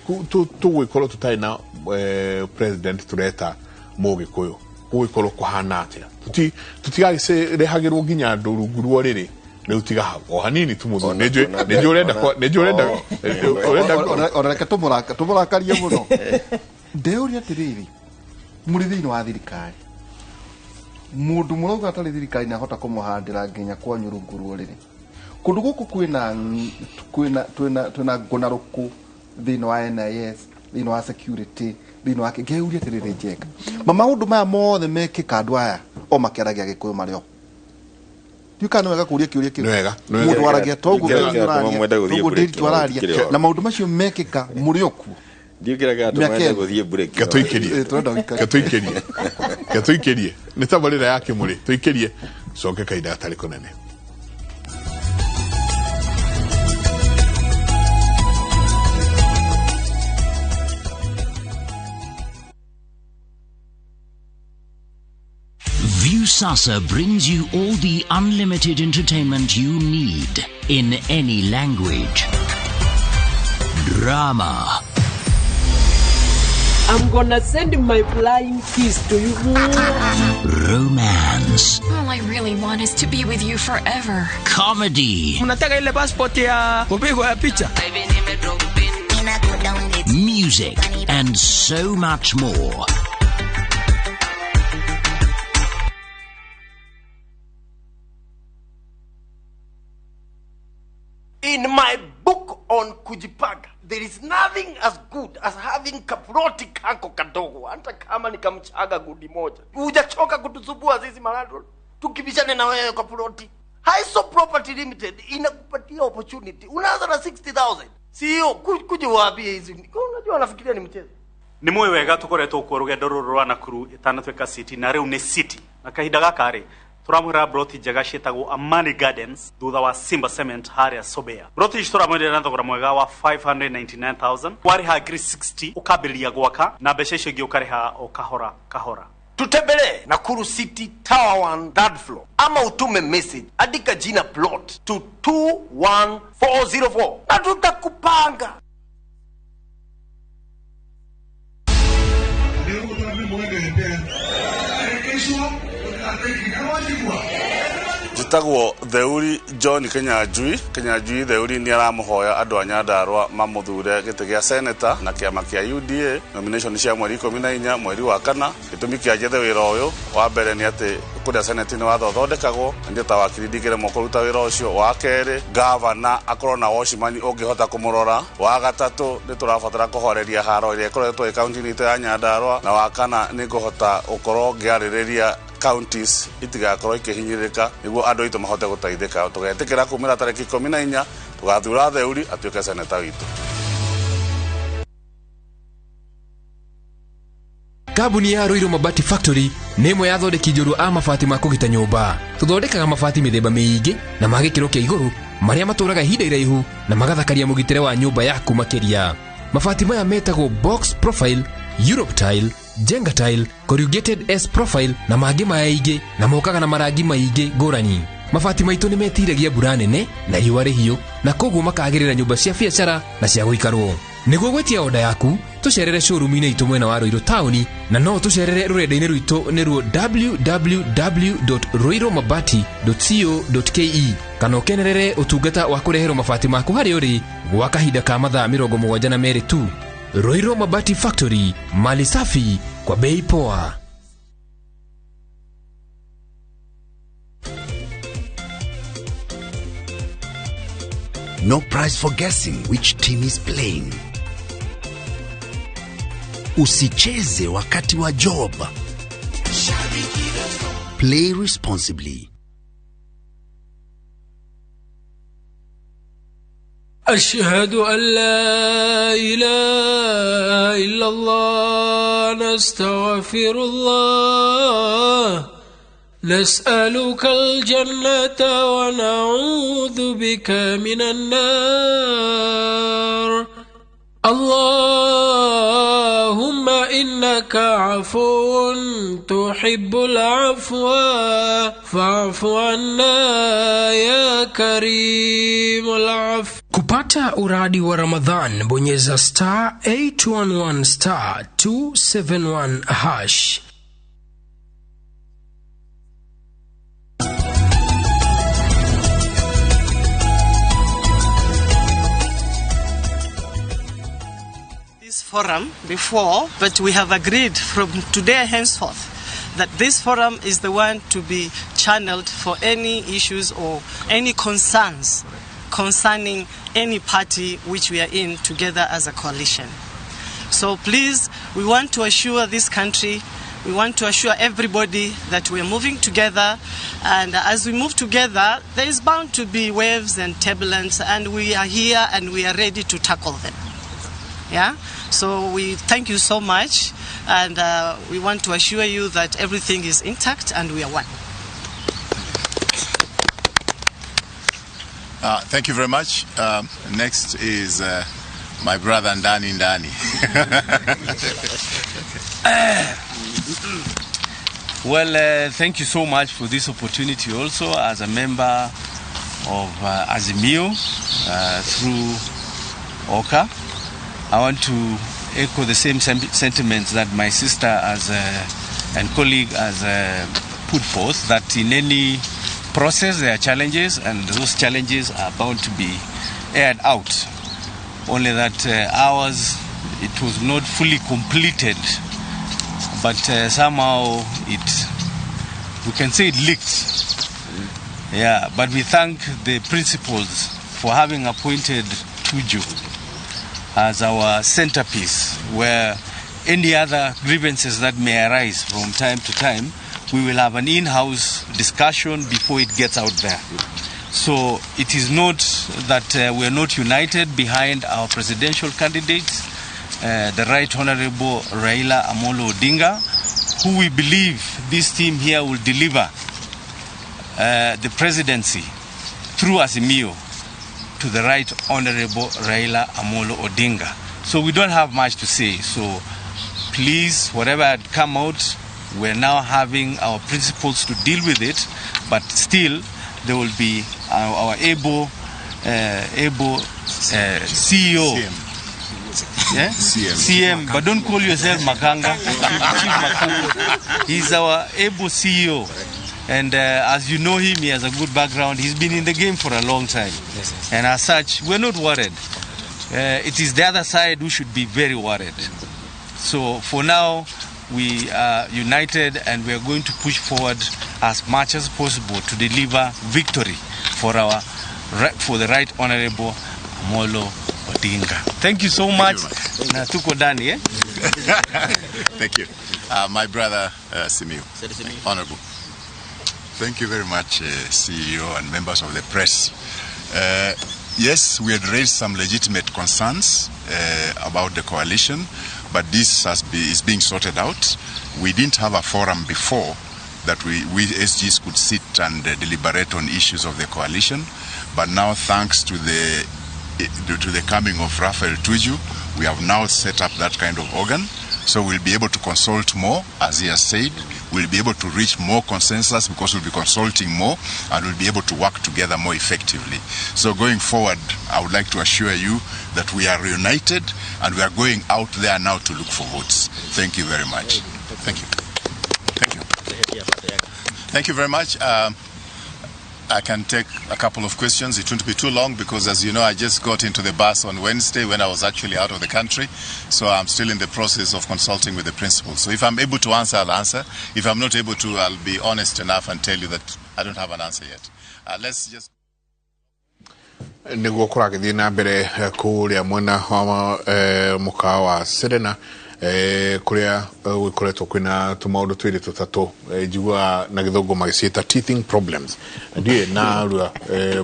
tũgũgĩkorwo tũtarĩ na president tũreta mũgĩkũyũ, gũgĩkorwo kũhana atĩa? Tũtigagĩrehagĩrwo nginya andũ rungu rwa rĩrĩ, rĩu tiga hau o hanini tu mũthuri, nĩ njũĩ ũrenda nĩ njũĩ ũrenda Ona reke tũmũrakarie mũno. Ndeuria atĩrĩrĩ, mũrĩ thĩinĩ wa thirikari, mũndũ mũrauga atarĩ thirikari nĩ ahota kũmũhandĩra nginya kwanyu rungu rwa rĩrĩ. Kũndũ gũkũ kwĩna twĩna twĩna ngũnarũkũ thĩinĩ wa NIS, thĩinĩ wa security, thĩinĩ wa ngeuria atĩrĩrĩ, Njenga, ma maũndũ maya mothe mekĩka andũ aya o makĩaragia Gĩkũyũ marĩ o. Ndiũĩ kana nĩ wega kũũria kĩũria kĩu. Nĩ wega, nĩ wega. Mũndũ waragia toguo Nĩ wega. Ndiritu araria, Mwende gũthiĩ toguo break, Ndiritu araria, gũtikĩrĩ na maũndũ macio mekĩka mũrĩ o kuo. Ndiũĩ kĩrĩa kĩratũma Mĩaka wende ĩno. gũthiĩ break. Ketũikĩrie. Tũrenda gũikara. Ketũikĩrie, ketũikĩrie, nĩ tabarĩra ya Kĩmũrĩ, tũikĩrie coke kahinda gatarĩ kũnene. Viusasa brings you all the unlimited entertainment you need in any language. Drama, I'm gonna send my flying kiss to you. Romance, All I really want is to be with you forever. Comedy, Mnataka ile passport ya kupigwa ya picha? Music, and so much more. In my book on kujipanga, there is nothing as good as having kaploti kako kadogo, hata kama ni kamchaga gudi moja. Hujachoka kutusumbua sisi malandlord, tukibishane na wewe kwa ploti. Haiso Property Limited inakupatia opportunity. Unaanza na 60,000. Sio kuja waambie hizi. Unajua wanafikiria ni mchezo. Nĩ mũĩ wega tũkoretwo kuo rũgendo rũrũ rwa Nakuru ĩtanatuĩka city na rĩu nĩ city, na kahinda gaka rĩ tũramwĩra broti njega ciĩtagwo Amani Gardens thutha wa Simba Cement harĩa Sobea. Broti ici tũramwenderia na thogora mwega wa 599,000, warĩha ngiri 60 ũkambĩrĩria gwaka na mbeca icio ingĩ ũkarĩha o kahora kahora. Tutembelee Nakuru City Tower 1 third floor, ama utume message, andika jina plot to 21404 na tutakupanga. Njĩtagwo Theuri John Kenyanjui. Kenyanjui Theuri nĩ aramũhoya andũ a Nyandarua mamũthure gĩtĩ gĩa seneta na kĩama kĩa UDA, nomination cia mweri 14 mweri wa kana. Gĩtũmi kĩa njethe wĩra ũyũ wa mbere nĩ atĩ kũrĩa seneti nĩ watho ũthondekagwo, na niĩ ta wakiri ndingĩremwo kũruta wĩra ũcio. Wa kerĩ, gavana akorwo na watchman ũngĩhota kũmũrora. Wa gatatũ, nĩ tũrabatara kũhoreria haro ĩrĩa ĩkoretwo ĩ kaunti-inĩ itũ ya Nyandarua. Na wa kana, nĩ ngũhota gũkorwo ngĩarĩrĩria counties itigakorwo ikĩhinyĩrĩrĩka nĩguo andũ aitũ mahote gũteithĩka. Tũgetĩkĩra kumĩra tarĩki 14 tũgathura Theuri atuĩke seneta witũ. Kambuni ya Ruiru Mabati Factory nĩ ĩmwe ya athondeki njorua a mabati ma kũgita nyũmba. Tũthondekaga mabati mĩthemba mĩingĩ na ma gĩkĩro kĩa igũrũ marĩa matũraga ihinda iraihu na magathakaria mũgitĩre wa nyũmba yaku makĩria. Mabati maya metagwo box profile, Europe tile, Jenga tile, corrugated S profile na mangĩ maingĩ, na mokaga na marangi maingĩ ngũrani. Mabati maitũ nĩ metiragia mbura nene na riũa rĩhiũ, na koguo makagĩrĩra nyũmba cia biacara na cia gũikarwo. Nĩguo gwĩtia oda yaku, tũcerere showroom-inĩ itũ mwena wa Ruiru taũni, na no tũcerere rũrenda-inĩ rwitũ nĩruo www.ruirumabati.co.ke, kana ũkenerere ũtungata wa kũreherwo mabati maku harĩa ũrĩ gwa kahinda ka mathaa 72 tu. Ruiru Mabati Factory, mali safi kwa bei poa. No prize for guessing which team is playing. Usicheze wakati wa job. Play responsibly. أشهد أن لا إله إلا الله نستغفر الله نسألك الجنة ونعوذ بك من النار اللهم إنك عفو تحب العفو فاعف عنا يا كريم العفو. Kupata uradi wa Ramadhan, bonyeza star 811 star 271 hash. This forum before, but we have agreed from today henceforth that this forum is the one to be channeled for any issues or any concerns concerning any party which we are in together as a coalition. So please, we want to assure this country, we want to assure everybody that we are moving together, and as we move together, there is bound to be waves and turbulence, and we are here and we are ready to tackle them. Yeah? So we thank you so much, and we want to assure you that everything is intact and we are one. Thank you very much. Next is my brother Ndani Ndani. Well, thank you so much for this opportunity also as a member of Azimio through OCA. I want to echo the same sentiments that my sister as and colleague has put forth, that in any process there are challenges, and those challenges are bound to be aired out. Only that ours, it was not fully completed, but somehow we can say it leaked. Yeah, but we thank the principals for having appointed Tuju as our centerpiece, where any other grievances that may arise from time to time, we will have an in-house discussion before it gets out there. So it is not that we are not united behind our presidential candidates, the Right Honorable Raila Amolo Odinga, who we believe this team here will deliver the presidency through Azimio to the Right Honorable Raila Amolo Odinga. So we don't have much to say. So please, whatever had come out, we're now having our principles to deal with it, but still there will be our able CEO. CM. Yeah? CM. CM, but don't call yourself Makanga. Chief Makanga. He's our able CEO. And as you know him, he has a good background. He's been in the game for a long time. Yes, yes. And as such, we're not worried. It is the other side who should be very worried. So for now, we are united and we are going to push forward as much as possible to deliver victory for the Right Honorable Amolo Odinga. Thank you so much. Na tuko ndani, eh? Thank you. My brother Simiyu. Honorable. Thank you very much, CEO and members of the press. Yes, we had raised some legitimate concerns about the coalition, but this is being sorted out. We didn't have a forum before that we SGs could sit and deliberate on issues of the coalition, but now thanks to the coming of Raphael Tuju, we have now set up that kind of organ. So we'll be able to consult more, as he has said. We'll be able to reach more consensus because we'll be consulting more, and we'll be able to work together more effectively. So going forward, I would like to assure you that we are reunited and we are going out there now to look for votes. Thank you very much. Thank you. Thank you. Thank you very much. I can take a couple of questions. It won't be too long because, as you know, I just got into the bus on Wednesday when I was actually out of the country. So I'm still in the process of consulting with the principal. So if I'm able to answer, I'll answer. If I'm not able to, I'll be honest enough and tell you that I don't have an answer yet. Let's just... Nĩguo kũragĩthiĩ na mbere kũrĩa mwena wa mũkawa wa Serena Kuria gwikoretwo kwina tumaundu twiri tutatu, njiguaga na githungu magiciita teething problems. Ndiũĩ na rua,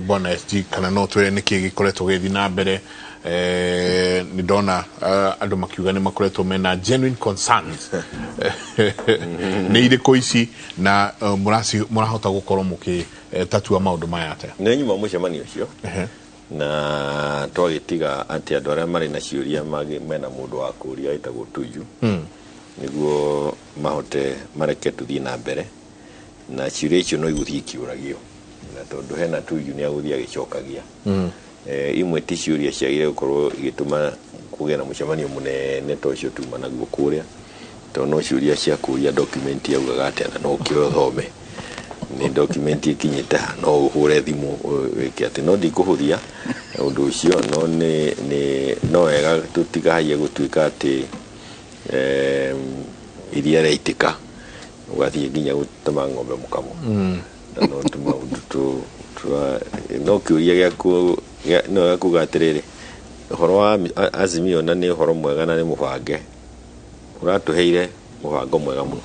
bwana SG, kana no twĩre nĩkĩ gĩkoretwo gĩgĩthiĩ na mbere. Nĩ ndona andũ makiuga nĩ makoretwo mena genuine concerns. Nĩ irĩkũ ici, na mũrahota gũkorwo mũgĩtatua maũndũ maya atĩa? Nĩ nyuma mũcemanio ũcio na twagĩtiga atĩ andũ arĩa marĩ na ciũria mena mũndũ wa kũria wĩtagwo Tuju, nĩguo mahote mareke tũthiĩ na mbere na ciũria icio. No igũthiĩ ikĩũragio, na tondũ hena Tuju nĩ agũthiĩ agĩcokagia. Imwe ti ciũria ciagĩrĩire gũkorwo igĩtũma kũgĩe na mũcemanio mũnene ta ũcio tuma naguo kũrĩa, tondũ no ciũria cia kũria document yaugaga atĩa, na no ũkĩoe ũthome nĩ document ĩkinyĩte ha, no ũhũre thimũ wĩke atĩ. No ndikũhũthia ũndũ ũcio, no nĩ no wega tũtigahaie gũtuĩka atĩ iria rĩaitĩka ũgathiĩ nginya gũtema ng'ombe mũkamo. Na no tũmaũndũ no kĩũria gĩaku no gĩa kuga atĩrĩrĩ, ũhoro wa Azimio, na nĩ ũhoro mwega na nĩ mũbange ũratũheire, mũbango mwega mũno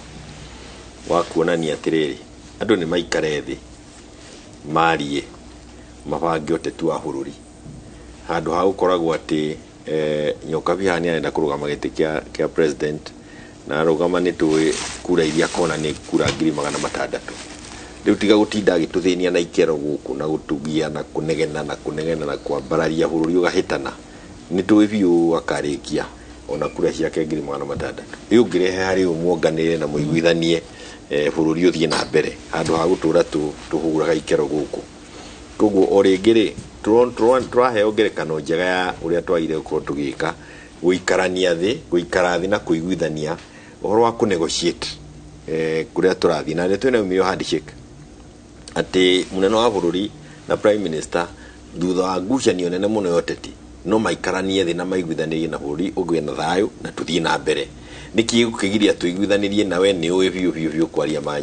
wa kuonania atĩrĩrĩ, andũ nĩ maikare thĩ marie mabange ũteti wa bũrũri, handũ ha gũkoragwo atĩ Nyokabi haha nĩ arenda kũrũgama gĩtĩ kĩa president, na arũgama nĩ tũĩ kura iria akona nĩ kura 600,000. Rĩu tiga gũtinda agĩtũthĩnia na ikero gũkũ na gũtugia na kũnegena na kũnegena na kwambararia bũrũri ũgahĩtana. Nĩ tũĩ biũ akarĩkia ona kura ciake 600,000. Ĩ ũngĩrehe harĩ ũmuonganĩre na mũiguithanie, bũrũri ũthiĩ na mbere, handũ ha gũtũra tũhũraga ikero gũkũ. Koguo o rĩngĩ rĩ, tũraheo ngerekano njega ya ũrĩa twagĩrĩire gũkorwo tũgĩka, gũikarania thĩ, gũikara thĩ na kũiguithania ũhoro wa kũnegotiate kũrĩa tũrathiĩ. Na nĩ twĩna umithio handshake atĩ mũnene wa bũrũri na prime minister, thutha wa ngucanio nene mũno ya ũteti, no maikaranie thĩ na maiguithanĩrie na bũrũri ũgĩe na thayũ na tũthiĩ na mbere. Nĩkĩ gũkĩgiria tũiguithanĩrie? Na we nĩ ũĩ biũ biũ biũ kwaria ma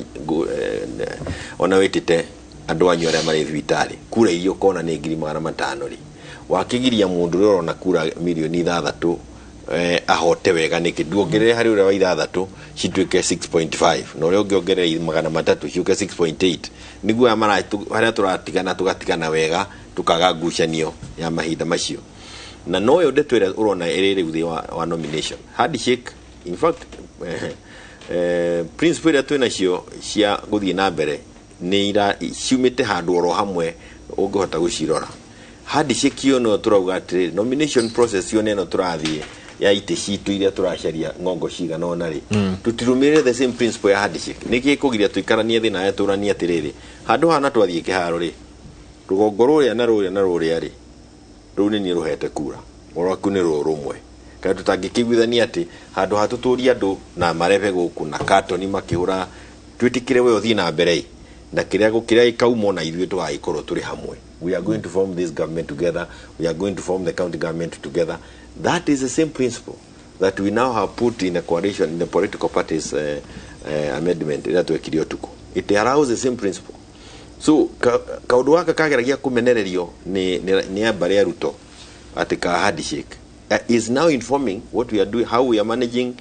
ona wĩtĩte andũ anyu arĩa marĩ thibitarĩ, kura iria ũkona nĩ 500,000 rĩ, wakĩgiria mũndũ ũrĩa ũrona kura mirioni 6 ahote wega nĩkĩ? Nduongerere harĩ ũrĩa wa ithathatũ cituĩke 6.5, na ũrĩa ũngĩ ongerere 300 ciũke 6.8, nĩguo aya harĩa tũratigana tũgatigana wega, tũkaga ngucanio ya mahinda macio. Na noyo ndeto ĩrĩa ũrona ĩrĩ rĩu thĩ wa nomination handshake. In fact, principle ĩrĩa twĩnacio cia gũthiĩ na mbere nĩ ira ciumĩte handũ oro hamwe. Ũngĩhota gũcirora, handshake ĩyo no tũrauga atĩrĩrĩ, nomination process ĩyo nĩ ĩno tũrathiĩ ya itĩ citũ iria tũracaria ng'ongo cigana ũna rĩ, tũtirũmĩrĩre the same principle ya handshake. Nĩkĩ kũgiria tũikaranie thĩ nawe tũranie atĩrĩrĩ, handũ haha na twathiĩ kĩharo rĩ, rũgongo rũrĩa na rũrĩa na rũrĩa rĩ, rũu nĩ niĩ rũhete kura, rwaku nĩ rũrũ rũmwe, kana tũtangĩkĩiguithania atĩ handũ ha tũtũrie andũ na marebe gũkũ na katoni makĩhũra, twĩtĩkĩre we ũthiĩ na mbere ĩ, na kĩrĩa kĩrĩa gĩkaumwo na ithuĩ tũgagĩkorwo tũrĩ hamwe. We are going to form this government together, we are going to form the county government together. That is the same principle that we now have put in a coalition, in the political parties amendment ĩrĩa twekire ũtukũ. It allows the same principle. So kaũndũ gaka kageragia kũmenererio nĩ mbarĩ ya Ruto atĩ ka handshake is now informing what we are doing, how we are managing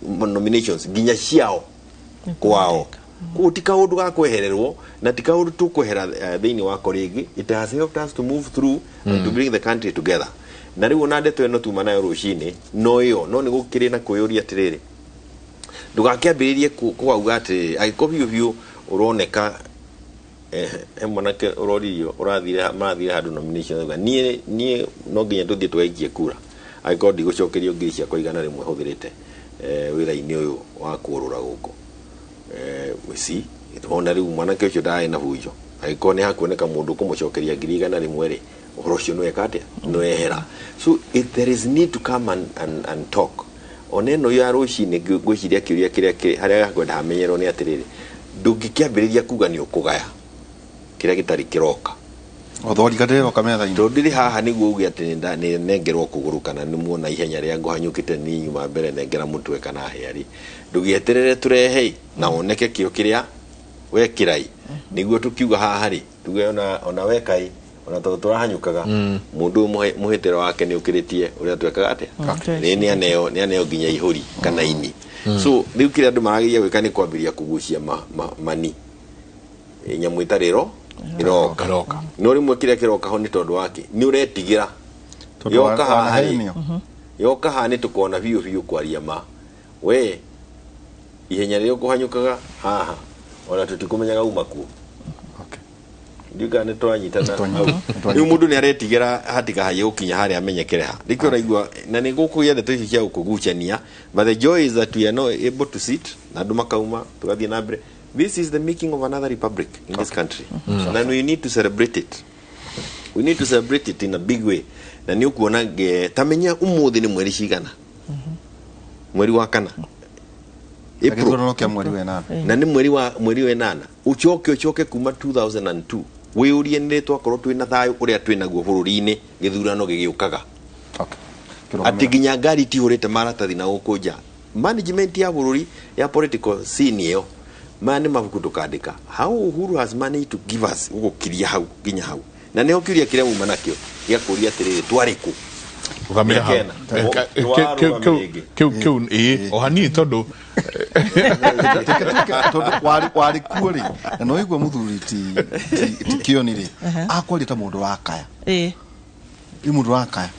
nominations nginya ciao kwao. Koguo ti kaũndũ ga kwehererwo na ti kaũndũ tũkwehera thĩinĩ wako rĩngĩ. It has helped us to move through and to bring the country together. Na rĩu ona ndeto ĩno tuma nayo rũcinĩ no ĩyo, no nĩ gũkĩrĩ na kwĩyũria atĩrĩrĩ, ndũgakĩambĩrĩrie kũgauga atĩrĩrĩ, angĩkorwo biũ biũ ũroneka he mwanake ũroririo ũrathire marathire handũ nomination, auga niĩ no nginya tũthiĩ tũgaikie kura angĩkorwo ndigũcokerio ngiri ciakwa 100 hũthĩrĩte wĩra-inĩ ũyũ wa kũũrũra gũkũ. Si ona rĩu mwanake ũcio ndarĩ na bunjo, angĩkorwo nĩ hakuoneka mũndũ kũmũcokeria 100,000 rĩ, ũhoro ũcio nĩweka atĩa, nĩwehera. So if there is need to come and talk ona ĩno ya rũcinĩ, ngwĩciria kĩũria kĩrĩa harĩa hakwenda hamenyerwo nĩ atĩrĩrĩ, ndũngĩkĩambĩrĩria kuga nĩ ũkũgaya kĩrĩa gĩtarĩ kĩroka. Ũthorika ndĩroka metha-inĩ. Tondũ ndĩrĩ haha nĩguo uge atĩ nĩ nengerwo kũgũrũ kana nĩ muona ihenya rĩa ngũhanyũkĩte nĩ nyuma mbere nengera mũtwe kana hĩa rĩ, ndũgĩeterere tũrehe na woneke kĩo kĩrĩa wekĩrai nĩguo tũkiuga haha rĩ, tuge ona weka ĩ. Ona tondũ tũrahanyũkaga mũndũ ũyũ mũhĩtĩro wake nĩ ũkĩrĩtie ũrĩa twekaga atĩa. Nĩ aneo nginya ihũri kana ini. So rĩu kĩrĩa andũ marageria gwĩka nĩ kwambĩrĩria kũgucia mani nyamũ ĩtarĩ ĩroka no rĩmwe kĩrĩa kĩroka ho nĩ tondũ wake nĩ ũretigĩra yoka haha yoka haha nĩ tũkona biũ biũ kwaria ma we ihenya rĩrĩa ũkũhanyũkaga haha ona tũtikũmenyaga uma kuo. Ndiuga nĩ twanyitana rĩu mũndũ nĩ aretigĩra hatikahaie gũkinya harĩa amenyekere ha rĩkĩo ũraigua na nĩ gũkũgĩa ndeto ici cia gũkũgucania, but the joy is that we are not able to sit na andũ makauma tũgathiĩ na mbere. This is the making of another republic in this country. And we need to celebrate it. We need to celebrate it in a big way. Na nĩ ũkuona tamenya ũmũthĩ nĩ mweri cigana mweri wa kana na nĩ mweri wa ĩnana ũcoke kuma 2002 wĩũrie nĩ twakorwo twĩna thayũ ũrĩa twĩnaguo bũrũri-inĩ gĩthurano gĩgĩũkaga atĩ nginya ngari itihũrĩte maratathi na gũkũ nja. Management ya bũrũri ya political scene ĩyo maya nĩ mabuku tũkandĩka how Uhuru has managed to give us gũgũkiria hau nginya hau na nĩho kĩũria kĩrĩa muma nakĩo gĩa kũria atĩrĩrĩ twarĩ kũ Ukamira hau kiu kiu ĩ o hanini tondũ warĩ kuo rĩ na no igua mũthuri ti Kĩoni rĩ akwaria ta mũndũ wa kaya ĩ mũndũ wa kaya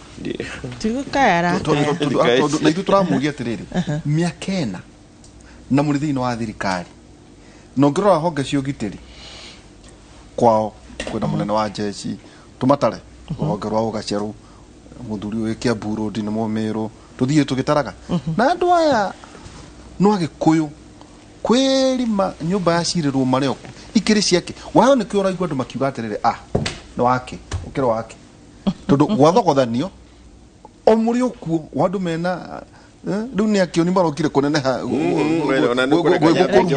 tigũkaya arakaya na ithuĩ tũramũria atĩrĩrĩ mĩaka ĩna na mũrĩ thĩinĩ wa thirikari na ũngĩrora honge cia ũgitĩri kwao kwĩna mũnene wa jeshi tũmatare rũhonge rwa Ũgacerũ mũthuri ũyũ Kiambu Road nĩ Mũmĩrũ tũthiĩ tũgĩtaraga na andũ aya no Agĩkũyũ kwĩrima nyũmba ya cirĩrwo marĩ okuo ikĩrĩ ciake wayo nĩkĩo ũraigua andũ makiuga atĩrĩrĩ nĩ wake ũkĩro wake tondũ gwathogothanio o mũrĩ okuo wa andũ mena rĩu nĩ akĩoni marokire kũneneha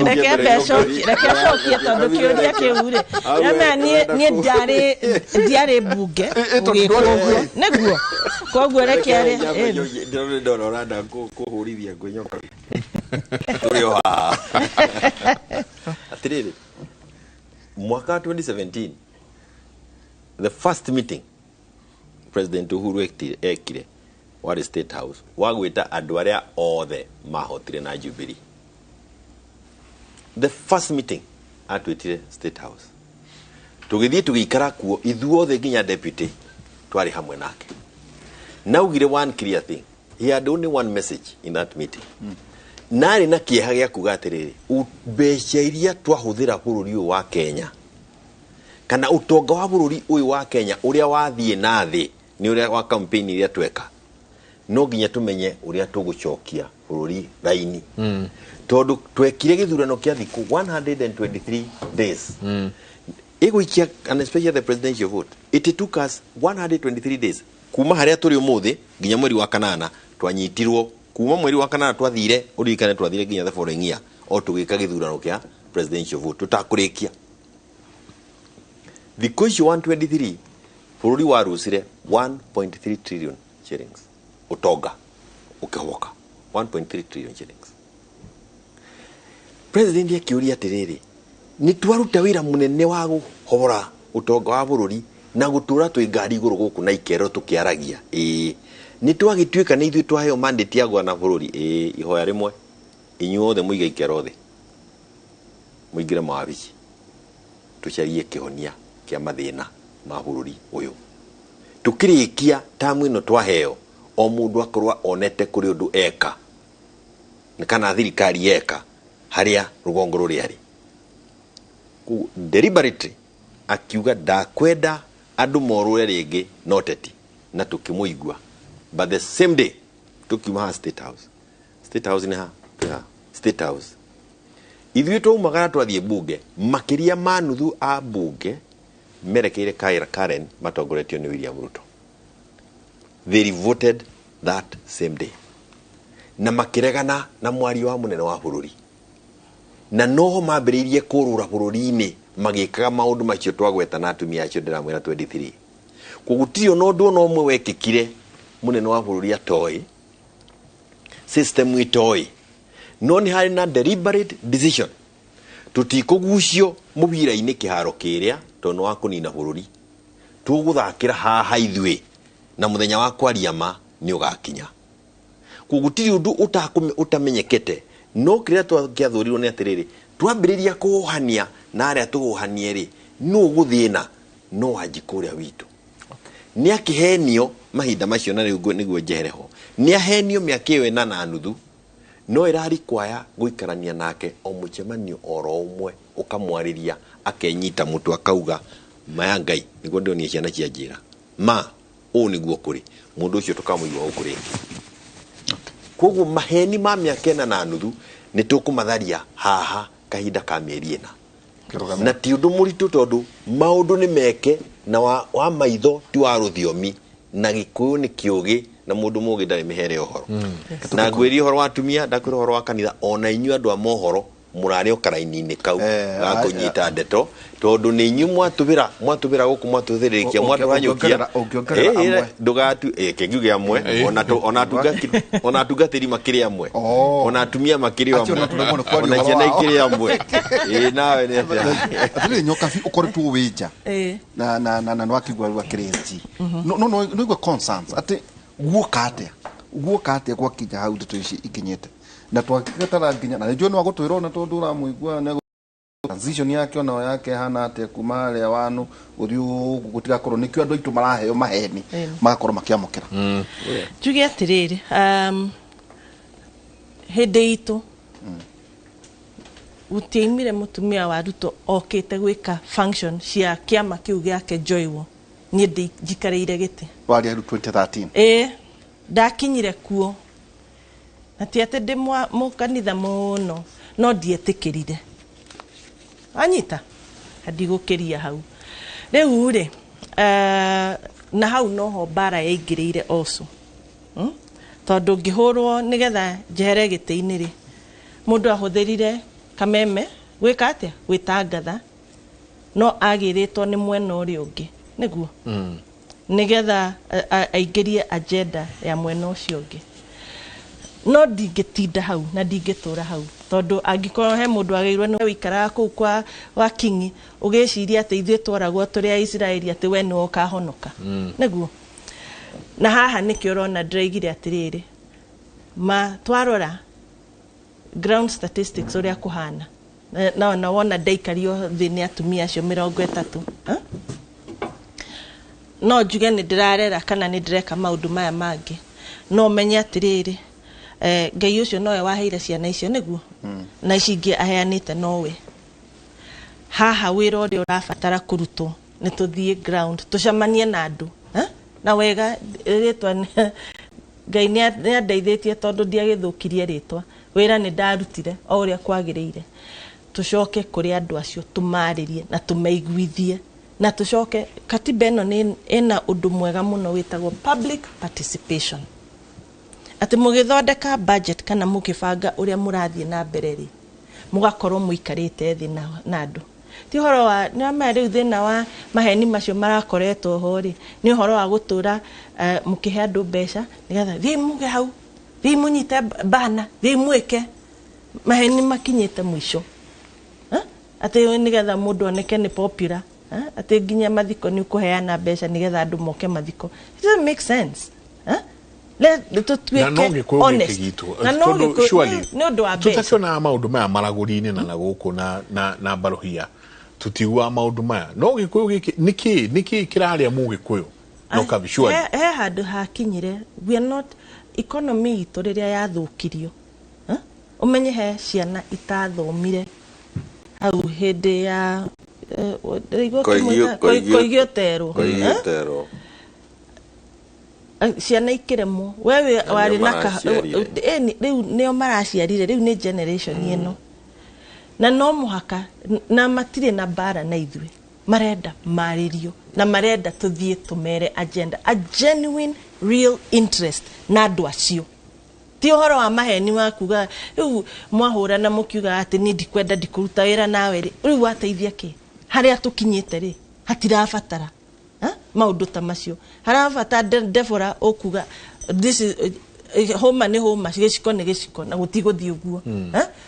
reke acokie tondũ kĩũria kĩu rĩ na niĩ ndiarĩ mbunge ũgĩkwo nĩguo koguo reke arĩ ndĩrona ũrenda kũhũrithia ngwĩnyoka tũrĩ o haha atĩrĩrĩ mwaka 2017 the first meeting President Uhuru ekire warĩ State House wa gwĩta andũ arĩa othe mahotire na Jubilee. The first meeting atwĩtire State House tũgĩthiĩ tũgĩikara kuo ithuothe nginya deputy twarĩ hamwe nake. Naugire one clear thing, he had only one message in that meeting. Narĩ na kĩeha gĩa kuga atĩrĩrĩ mbeca iria twahũthĩra bũrũri ũyũ wa Kenya kana ũtonga wa bũrũri ũyũ wa Kenya ũrĩa wathiĩ na thĩ nĩ ũrĩa wa campaign iria tweka no nginya tumenye uria tugucokia bururi raini tondu twekire githurano kia thiku 123 days iguikia and especially the presidential vote it took us 123 days kuma haria turi umuthi nginya mweri wa kanana twanyitirwo kuma mweri wa kanana twathire uririkane twathire nginya the following year o tugika githurano kia presidential vote tutakurikia thiku icio 123 bururi warucire 1.3 trillion shillings utonga ukihoboka 1.3 trillion shillings. President akiuria atiriri ni twaruta wira munene wa guhobora utonga wa bururi na gutura twi ngari iguru guku na ikero tukiaragia ni twagituika ni ithuĩ twaheo mandate ya gwana bururi ihoya rimwe inyuothe muige ikero thi muingire mawabici tucarie kihonia kia mathina ma bururi uyu tukirikia tamu ino twaheo o mundu akorwa onete kuri undu eka kana thirikari eka haria rugongo ruria ri deliberately akiuga ndakwenda andu morure ringi no teti na tukimuigua but the same day tukiuma ha State House. State House ni ha State House ithuĩ twaumagara twathie bunge makiria ma nuthu a bunge merekeire Karen matongoretio ni William Ruto. They voted that same day na makiregana na mwario wa munene wa bururi na noho mambiriirie kurura bururi-ini magikaga maundu macio twagweta na atumia acio ndiramwira 23 koguo gutiri ona undu ona umwe wekikire munene wa bururi atoi system itoi no ni hari na deliberate decision tutikugucio mubira-ini kiharo kiria tondu wa kunina bururi Tũgũthakĩra haha ithuĩ na mũthenya wa kwaria ma nĩ ũgakinya. Koguo gũtirĩ ũndũ ũtamenyekete, no kĩrĩa twakĩathũrirwo nĩ atĩrĩrĩ, twambĩrĩria kũhũhania na arĩa tũhũhanie rĩ, nũ ũgũthĩna? No Wanjikũ ũrĩa witũ. Nĩ akĩhenio mahinda macio, na rĩu nĩguo njehere ho. Nĩ ahenio mĩaka ĩyo 4.5, no ĩrarikwaya gũikarania nake o mũcemanio oro ũmwe, ũkamwarĩria akenyita mũtwe akauga maya Ngai nĩguo ndĩonie ciana cia njĩra ma ũũ nĩguo kũrĩ mũndũ ũcio tũkamũigua gũkũ rĩngĩ. Koguo maheni ma mĩaka 4.5 nĩ tũkũmatharia haha kahinda ka mĩeri 4, na ti ũndũ mũritũ tondũ maũndũ nĩ meke na wa maitho ti wa rũthiomi, na Gĩkũyũ nĩ kĩũgĩ na mũndũ mũgĩ ndarĩ mĩhere ũhoro. Na ngwĩrie ũhoro wa atumia, ndakwĩra ũhoro wa kanitha, ona inyuĩ andũ a mohoro mũrarĩ o karaini-inĩ kau ga kũnyita ndeto, tondũ nĩ inyuĩ mwatũbĩra gũkũ mwatũthĩrĩrĩkia mwatũhanyũkia. Ndũgatu kĩngiuge amwe, ona atungatĩri makĩrĩ amwe, ona atumia makĩrĩ amwe, ona ciana ikĩrĩ amwe. Nawe nĩ atĩa? Atĩrĩrĩ Nyokabi, ũkoretwo wĩ nja na na na na nĩwakĩigua rĩu akĩrĩ SG. No no no concerns atĩ guoka atĩa gwakinya hau ndeto ici ikinyĩte, na twakĩgatara nginya na nĩnjũĩ no agũtwĩra ona tondũ ũramũigua nĩ transition yake ona yake hana atĩa kuma harĩa wanu gũthiĩ ũguo gũtigakorwo nĩkĩo andũ aitũ maraheo maheni magakorwo makĩamũkĩra. Njuge atĩrĩrĩ, hĩndĩ itũ gũtiaimire mũtumia wa Ruto okĩte gwĩka function cia kĩama kĩu gĩake Joywo, niĩ njikarĩire gĩtĩ. Waria rĩu 2013. Ndakinyire kuo na ti atĩ ndĩ mũkanitha mũno, no ndietĩkĩrire. Anyita ndigũkĩria hau. Rĩu rĩ, na hau noho mbara yaingĩrĩire also. Tondũ ngĩhũrwo nĩgetha njehere gĩtĩ-inĩ rĩ, mũndũ ahũthĩrire kameme gwĩka atĩa? Gwĩtangatha, no agĩrĩtwo nĩ mwena ũrĩa ũngĩ, nĩguo nĩgetha aingĩrie agenda ya mwena ũcio ũngĩ. No ndingĩtinda hau na ndingĩtũra hau, tondũ angĩkorwo he mũndũ agĩirwo nĩ wĩikaraga kũu kwa wa Kingi ũgĩciria atĩ ithuĩ twaragwo tũrĩ a Isiraeli atĩ we nĩwe ũkahonoka, nĩguo. Na haha nĩkĩo ũrona ndĩraigire atĩrĩrĩ, ma twarora ground statistics ũrĩa kũhana, na wona ndaikario thĩ nĩ atumia acio 30, no njuge nĩ ndĩrarera kana nĩ ndĩreka maũndũ maya mangĩ, no menye atĩrĩrĩ, Ngai ũcio nowe waheire ciana icio, nĩguo, na ici ingĩ aheanĩte nowe. Haha wĩra ũrĩa ũrabatara kũrutwo nĩ tũthiĩ ground tũcemanie na andũ, na wega rĩtwa Ngai nĩ andeithĩtie tondũ ndiagĩthũkirie rĩtwa, wĩra nĩ ndarutire o ũrĩa kwagĩrĩire. Tũcoke kũrĩ andũ acio tũmarĩrie na tũmaiguithie, na tũcoke katiba ĩno nĩ ĩna ũndũ mwega mũno wĩtagwo public participation, atĩ mũgĩthondeka budget kana mũkĩbanga ũrĩa mũrathiĩ na mbere rĩ, mũgakorwo mũikarĩte thĩ na andũ. Ti ũhoro wa nĩ rĩu thĩna wa maheni macio marakoretwo ho rĩ, nĩ ũhoro wa gũtũra mũkĩhe andũ mbeca nĩgetha thiĩ muge hau, thiĩ mũnyite bana, thiĩ mwĩke maheni makinyĩte mũico, atĩ nĩgetha mũndũ oneke nĩ popular, atĩ nginya mathiko nĩ ũkũheana mbeca nĩgetha andũ moke mathiko. It doesn't make sense. Na no Gĩkũyũ gĩkĩ gitũ nĩ ũndũ wa mbeca tũtakĩonaga maũndũ maya maragũri-inĩ na gũkũ na mbarohia, tũtiguaga maũndũ maya. No Gĩkũyũ gĩkĩ nĩkĩ kĩrarĩa mũgĩkũyũ? No kabi surely he handũ hakinyire, we are not economy itũ rĩrĩa yathũkirio, ũmenye he ciana itathomire hau hĩndĩ ya koigio terwo ciana ikĩremwo, wewe warĩ na rĩu nĩo maraciarire, rĩu nĩ generation ĩno, na no mũhaka na matirĩ na mbara na ithuĩ, marenda marĩrio na marenda tũthiĩ tũmere agenda, a genuine real interest na andũ acio. Ti ũhoro wa maheni wa kuga rĩu mwahũrana mũkiuga atĩ niĩ ndikwenda ndikũruta wĩra nawe rĩ, rĩu wateithia kĩ? Harĩa tũkinyĩte rĩ hatirabatara maũndũ ta macio, harabata Deborah ũkuga this is homa nĩ homa, gĩciko nĩ gĩciko, na gũtigũthiĩ ũguo.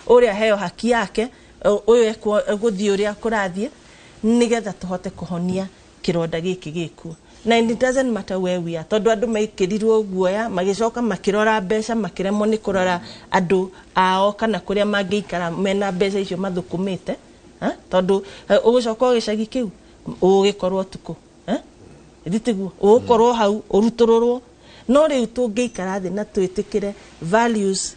Ũrĩa heo haki yake, ũyũ egũthiĩ ũrĩa kũrathiĩ, nĩgetha tũhote kũhonia Kĩronda gĩkĩ gĩkuo, na it doesn't matter where we are, tondũ andũ maikĩrirwo guoya, magĩcoka makĩrora mbeca, makĩremwo nĩ kũrora andũ ao kana kũrĩa mangĩikara mena mbeca icio mathũkũmĩte. Ha? Tondũ ũgũcoka o gĩcagi kĩu ũgĩkorwo tukũ, ithitiguo ũgũkorwo hau ũrutũrũrwo. No rĩu tũngĩikara thĩ na twĩtĩkĩre values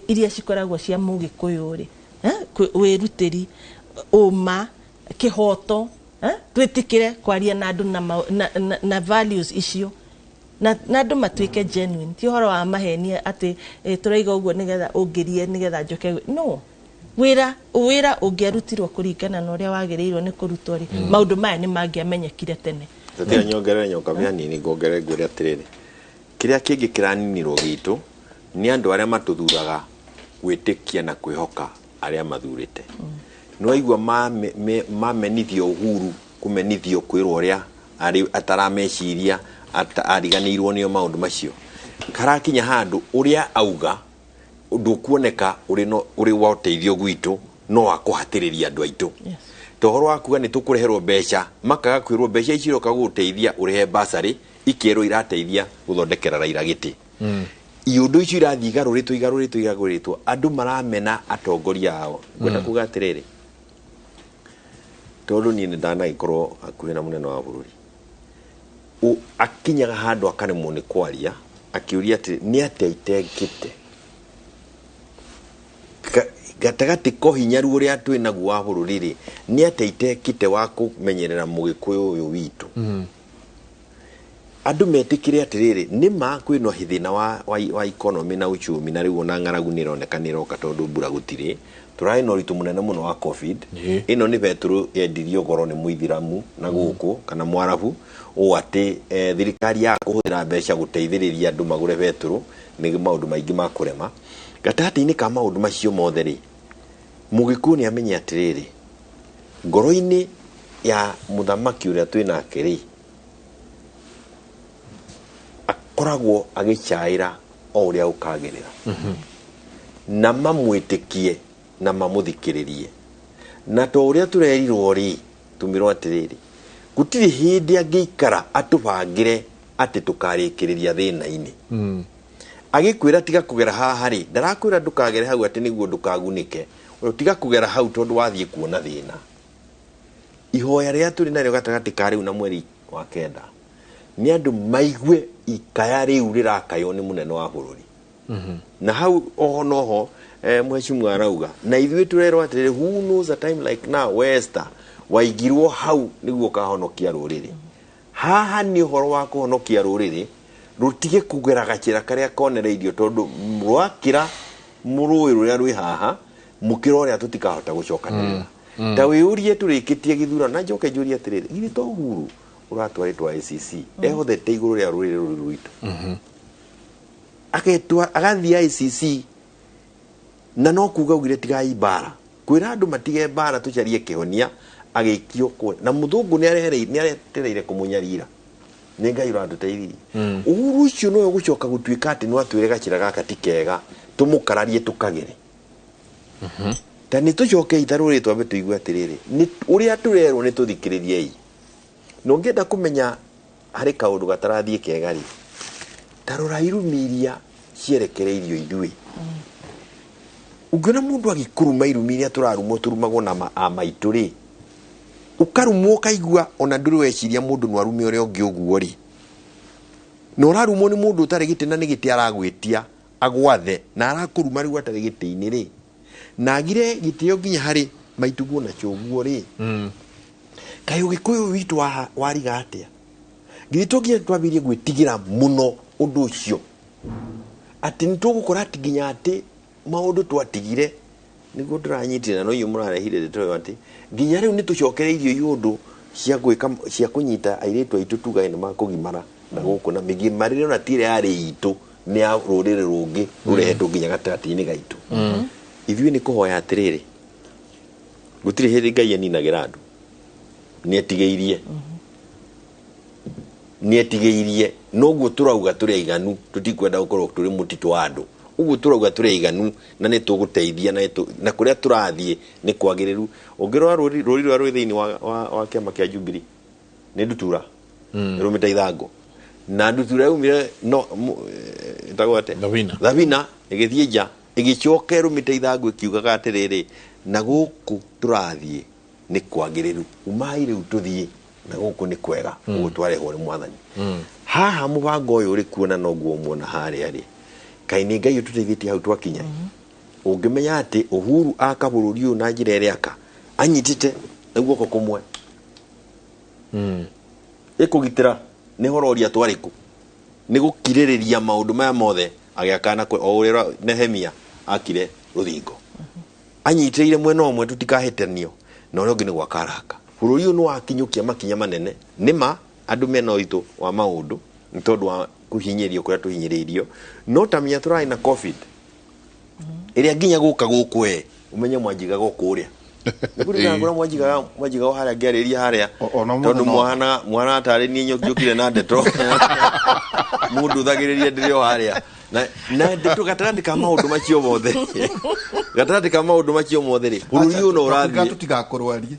iria cikoragwo cia mũgĩkũyũ rĩ, wĩrutĩri, ũma, kĩhoto, twĩtĩkĩre kwaria na andũ na values icio, na andũ matuĩke genuine, ti ũhoro wa mahenia atĩ tũraiga ũguo nĩgetha ũngĩrie, nĩgetha njoke no wĩra ũngĩarutirwo kũringana na ũrĩa wagĩrĩirwo nĩ kũrutwo rĩ, maũndũ maya nĩ mangĩamenyekire tene. Tatiga nyongerere nyoka hanini, ngongerere ngwĩre atĩrĩrĩ, kĩrĩa kĩngĩ kĩraninirwo gitũ nĩ andũ arĩa matũthuraga gwĩtĩkia na kwĩhoka arĩa mathurĩte. Nĩ waigua mamenithio Uhuru, kũmenithio kwĩrwo ũrĩa atarameciria, ariganĩirwo nĩo maũndũ macio, karakinya handũ ũrĩa auga ndũkuoneka ũrĩ wa ũteithio gwitũ, no wa kũhatĩrĩria andũ aitũ. To ũhoro wa kuga nĩ tũkũreherwo mbeca, makaga kwĩrwo mbeca ici iroka gũgũteithia ũrĩhe basarĩ, ikerwo irateithia gũthondekera Raila gĩtĩ. Iũndũ icio irathiĩ igarũrĩtwo, igarũrĩtwo, igarũrĩtwo, andũ maramena atongoria ao. Ngwenda kuga atĩrĩrĩ, tondũ niĩ nĩ ndanagĩkorwo hakuhĩ na mũnene wa bũrũri, akinyaga handũ akaremwo nĩ kwaria, akĩũria atĩ nĩ atĩa itekĩte gatagatĩ ko hinyaru ũrĩa twĩ naguo wa bũrũri rĩ, nĩ atĩa itekĩte wa kũmenyerera mũgĩkũyũ ũyũ witũ. Andũ metĩkĩre atĩrĩrĩ, nĩ ma kwĩna thĩna wa economy na uchumi, na rĩu ona ng'aragu nĩ ĩroneka nĩ ĩroka tondũ mbura gũtirĩ, tũrarĩ na ũritũ mũnene mũno wa COVID. Ĩno nĩ betũrũ yendirio goro nĩ mũithiramu na gũkũ kana mwarabu, ũũ atĩ thirikari ya kũhũthĩra mbeca gũteithĩrĩria andũ magũre betũrũ nĩ maũndũ maingĩ ma kũrema. Gatagatĩ-inĩ ka maũndũ macio mothe rĩ, mũgĩkũyũ nĩ amenye atĩrĩrĩ, ngoro-inĩ ya mũthamaki ũrĩa twĩ nake rĩ, akoragwo agĩcaĩra o ũrĩa ũkagĩrĩra, na mamwĩtĩkie na mamũthikĩrĩrie. Na to ũrĩa tũrerirwo rĩ, tũmĩrwo atĩrĩrĩ, gũtirĩ hĩndĩ angĩikara atũbangĩre atĩ tũkarĩkĩrĩria thĩna-inĩ. Agĩkwĩra tiga kũgera haha rĩ, ndarakwĩra ndũkagere hau atĩ nĩguo ndũkagunĩke, tiga kũgera hau tondũ wathiĩ kuona thĩna. Ihoya rĩrĩa tũrĩ narĩo gatagatĩ ka rĩu na mweri wa kenda nĩ andũ maigue ikaya rĩu rĩrakaywo nĩ mũnene wa bũrũri. Na hau oho noho mheshimiwa arauga, na ithuĩ tũrerwo atĩrĩrĩ, who knows a time like now, Wester waigirwo hau nĩguo ũkahonokia rũrĩrĩ. Haha nĩ ũhoro wa kũhonokia rũrĩrĩ rũtige kũgera gacĩra karĩa konereirio, tondũ rwakĩra mũrũĩ rũrĩa rwĩ haha mũkĩra ũrĩa tũtikahota gũcokanĩrĩra. Ta wĩũrie tũrĩkĩtie gĩthurano, na njoke njũrie atĩrĩrĩ, githĩ to Uhuru ũratwarĩtwo ICC ehothete igũrũ rĩa rũrĩrĩ rũrũ rwitũ, agetwa agathiĩ ICC na no kuga ugire tigai mbara, kwĩra andũ matige mbara tũcarie kĩhonia, agĩikio kũ na mũthũngũ nĩ aretereire kũmũnyarira. Nĩ Ngai ũratũteithirie. Uhuru ũcio nowe ũgũcoka gũtuĩka atĩ no atwĩre gacĩra gaka ti kega, tũmũkararie tũkagere. Ta nĩ tũcoke ita rũrĩrĩ twambe tũigue atĩrĩrĩ, nĩ ũrĩa tũrerwo nĩ tũthikĩrĩriei. Na ũngĩenda kũmenya harĩ kaũndũ gatarathiĩ kega rĩ, ta rora irumi iria cierekereirio ithuĩ. Ũngĩona mũndũ agĩkũruma irumi iria tũrarumwo, tũrumagwo na a maitũ rĩ, ũkarumwo ũkaigua ona ndũrĩ weciria mũndũ no arume ũrĩa ũngĩ ũguo rĩ, na ũrarumwo nĩ mũndũ ũtarĩ gĩtĩ na nĩ gĩtĩ aragwĩtia agwathe na arakũruma rĩu atarĩ gĩtĩ-inĩ rĩ, na agire gĩtĩo nginya harĩ maituguo na cũguo rĩ, kaĩ ũgĩkũyũ witũ wariga atĩa? Githĩ to nginya twambĩrĩrie gwĩtigĩra mũno ũndũ ũcio, atĩ nĩ tũgũkora atĩ nginya atĩ maũndũ twatigire nĩguo ndĩranyitire, na no inyuĩ mũrarehire ndeto ĩyo atĩ nginya rĩu nĩ tũcokereirio iũndũ cia gwĩka, cia kũnyita airĩtu aitũ tugae nĩ makũgimara na gũkũ na mĩgimarĩre ona ti ĩrĩa yarĩ itũ, nĩ ya rũrĩrĩ rũngĩ rũrehetwo nginya gatagatĩ-inĩ gaitũ. Ithuĩ nĩ kũhoya atĩrĩrĩ, gũtirĩ hĩndĩ Ngai aninagĩra andũ, nĩ etigĩirie, noguo tũrauga tũrĩ aiganu, tũtikwenda gũkorwo tũrĩ mũtitũ wa andũ Ũguo tũrauga tũrĩ aiganu na nĩ tũgũteithia na na kũrĩa tũrathiĩ nĩ kwagĩrĩru. Ũngĩrora rũri rũri rũrĩa rwĩ thĩinĩ wa kĩama kĩa Jubilee nĩ ndutura ĩrũmĩte ithangũ, na ndutura yaumire no ĩtagwo atĩa, Thabina ĩgĩthiĩ nja ĩgĩcoka ĩrũmĩte ithangũ ĩkiugaga atĩrĩrĩ, na gũkũ tũrathiĩ nĩ kwagĩrĩru, umai rĩu tũthiĩ na gũkũ nĩ kwega, ũguo twarehwo nĩ mwathani. Haha mũbango ũyũ ũrĩ kuona noguo muona harĩa rĩ, kaĩ nĩ Ngai ũtũteithĩtie hau twakinya. Ũngĩmenya atĩ Uhuru aka bũrũri ũyũ na njĩra ĩrĩa aka anyitĩte na guoko kũmwe ĩkũgitĩra nĩ hororia twarĩkũ nĩ gũkirĩrĩria maũndũ maya mothe agĩaka na o ũrĩa Nehemia akire rũthingo anyitĩrĩire mwena ũmwe tũtikahĩtanio na ũrĩa ũngĩ nĩ gwaka araka bũrũri ũyũ. Nĩ wakinyũkia makinya manene. Nĩ ma andũ mena ũritũ wa maũndũ nĩ tondũ wa kũhinyĩrio kũrĩa tũhinyĩrĩirio, no ta menya tũrarĩ na COVID ĩrĩa nginya gũka gũkũ e ũmenye mwanjigaga o kũrĩa nĩkũririkana kũrĩa mwanjigaga mwanjigaga harĩa ngĩarĩria harĩa tondũ mwana mwana tarĩ niĩ njũkire na ndeto mũndũ thagĩrĩria ndĩrĩ o harĩa na ndeto gatagatĩ ka maũndũ macio mothe, gatagatĩ ka maũndũ macio mothe rĩ, bũrũri ũyũ no ũrathiĩ tũtigakũrwarie.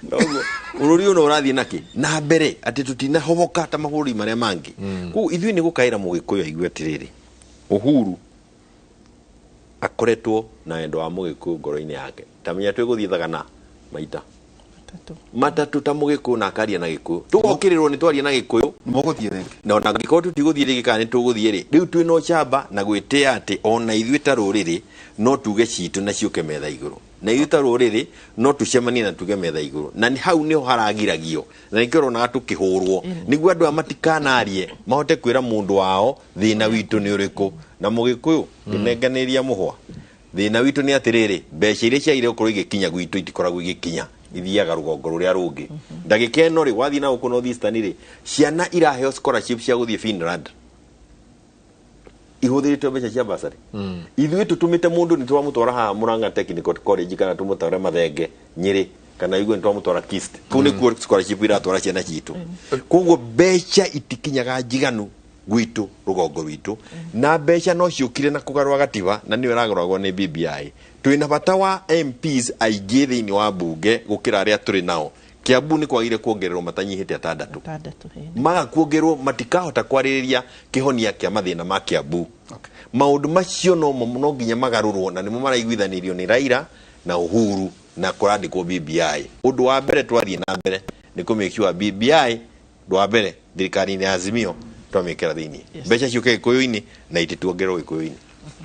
Noguo, bũrũri ũyũ no ũrathiĩ nakĩ na mbere atĩ tũtinahoboka ta mabũrũri marĩa mangĩ. Koguo ithuĩ nĩ gũkaĩra mũgĩkũyũ aigue atĩrĩrĩ, Uhuru akoretwo na wendo wa mũgĩkũyũ ngoro-inĩ yake. Ta menya twĩgũthiĩ thagana maita matatũ ta mũgĩkũyũ na akaria na gĩkũyũ, tũgokĩrĩrwo nĩ twaria na gĩkũyũ. Mũgũthiĩ rĩngĩ. Na ona angĩkorwo tũtigũthiĩ rĩngĩ kana nĩ tũgũthiĩ rĩ, rĩu twĩna ũcamba na gwĩtĩa atĩ ona ithuĩ ta rũrĩrĩ no tuge citũ na ciũke metha igũrũ, na ithuĩ ta rũrĩrĩ no tũcemanie na tuge metha igũrũ, na nĩ hau nĩho haragiragio na nĩkĩo ũronaga tũkĩhũrwo nĩguo andũ aya matikanarie mahote kwĩra mũndũ wao thĩna witũ nĩ ũrĩkũ. Na mũgĩkũyũ ngĩnenganĩria mũhwa, thĩna witũ nĩ atĩrĩrĩ, mbeca iria ciagĩrĩire gũkorwo igĩkinya gwitũ itikoragwo igĩkinya, ithiaga rũgongo rũrĩa rũngĩ. Ndagĩka ĩno rĩ, wathiĩ na gũkũ North Eastern rĩ, ciana iraheo scholarship cia gũthiĩ Finland ihũthĩrĩtwo mbeca cia bursary. Ithuĩ tũtũmĩte mũndũ nĩ twamũtwara haha Murang'a Technical College kana tũmũtware Mathenge Nyĩrĩ kana igue nĩ twamũtwara KIST, kũu nĩkuo scholarship iratwara ciana citũ. Koguo mbeca itikinyaga njiganu gwitũ rũgongo rwitũ, na mbeca no ciũkire na kũgarũra gatiba na nĩyo ĩragarũragwo nĩ BBI. Twĩna bata wa MPs aingĩ thĩinĩ wa mbunge gũkĩra arĩa tũrĩ nao. Kiambu nĩ kwagire kuongererwo matanyihĩte atandatũ. Atandatũ, ĩĩ. Maga kuongererwo matikahota kwarĩrĩria kĩhonia kĩa mathĩna ma Kiambu. Maũndũ macio no no nginya magarũrwo na nĩmo maraiguithanĩrio nĩ Raila na Uhuru na kũrandĩkwo BBI. Ũndũ wa mbere twathiĩ na mbere nĩ kũ make sure BBI ũndũ wa mbere thirikari-inĩ ya Azimio twamĩkĩra thĩinĩ, mbeca ciũke gĩkũyũ-inĩ na itituongererwo gĩkũyũ-inĩ.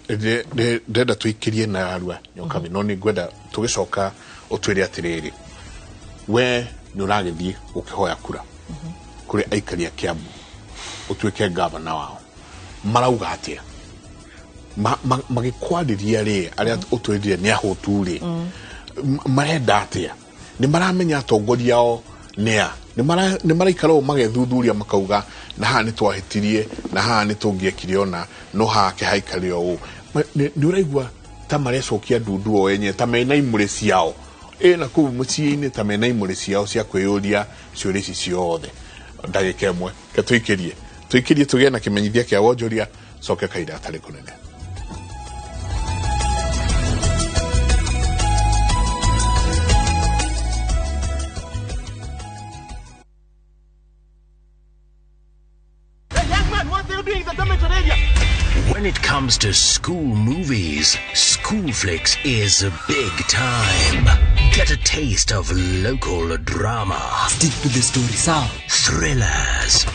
Ndĩrenda tũikĩrie na arua Nyokabi, no nĩ ngwenda tũgĩcoka ũtwĩre atĩrĩrĩ, we nĩ ũragĩthiĩ ũkĩhoya kura kũrĩ aikari a Kiambu ũtuĩke gavana wao, marauga atĩa magĩkwarĩria rĩ, arĩa ũtwĩrire nĩ ahũtu rĩ, marenda atĩa? Nĩ maramenya atongoria ao nĩa? Nĩ maraikara ũũ magethuthuria makauga na haha nĩ twahĩtirie na haha nĩ tũngĩekire ona no haha kĩhaikarĩ o ũũ? Nĩ ũraigua ta marecokia ndundu o enyewe ta mena imũrĩ ciao ĩ na kũu mũciĩ-inĩ, ta mena imũrĩ ciao cia kwĩyũria ciũria ici ciothe? Ndagĩka ĩmwe ke tũikĩrie tũikĩrie tũgĩe na kĩmenyithia kĩa wonjoria coke kahinda gatarĩ kũnene. Hey, young man, what are you doing in the dormitory area? When it comes to school movies, Schoolflix is a big time. Get a taste of local drama. Stick to the story, sawa? Thrillers.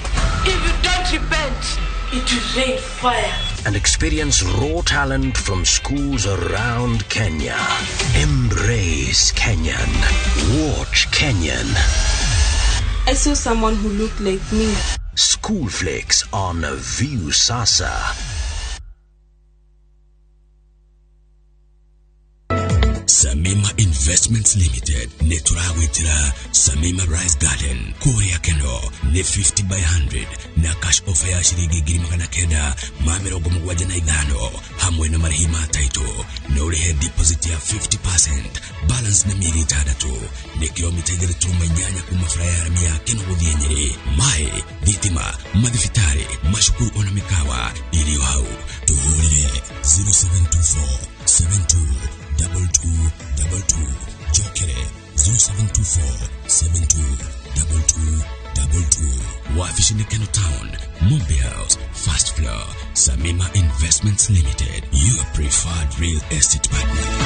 If you don't repent, it will rain fire. And experience raw talent from schools around Kenya. Embrace Kenyan. Watch Kenyan. I saw someone who looked like me. Schoolflix on Viusasa. Samima Investments Limited nĩ tũragwĩtĩra Samima Rice Garden kũrĩa Keno nĩ 50 by 100 na cash offer ya ciringi 975 hamwe na marĩhi ma title na ũrĩhe deposit ya 50% balance na mĩeri 6 nĩ kilomita 3.8 kuma bara ya rami ya Keno gũthiĩ Nyĩrĩ. Maĩ, thitima, mathibitarĩ, macukuru ona mĩkawa irio hau. Tũhũrĩre 0724 72 2222 njokere 0724 72 2222. Wabici nĩ Keno Town, Mombe House, first floor. Samima Investments Limited, your preferred real estate partner.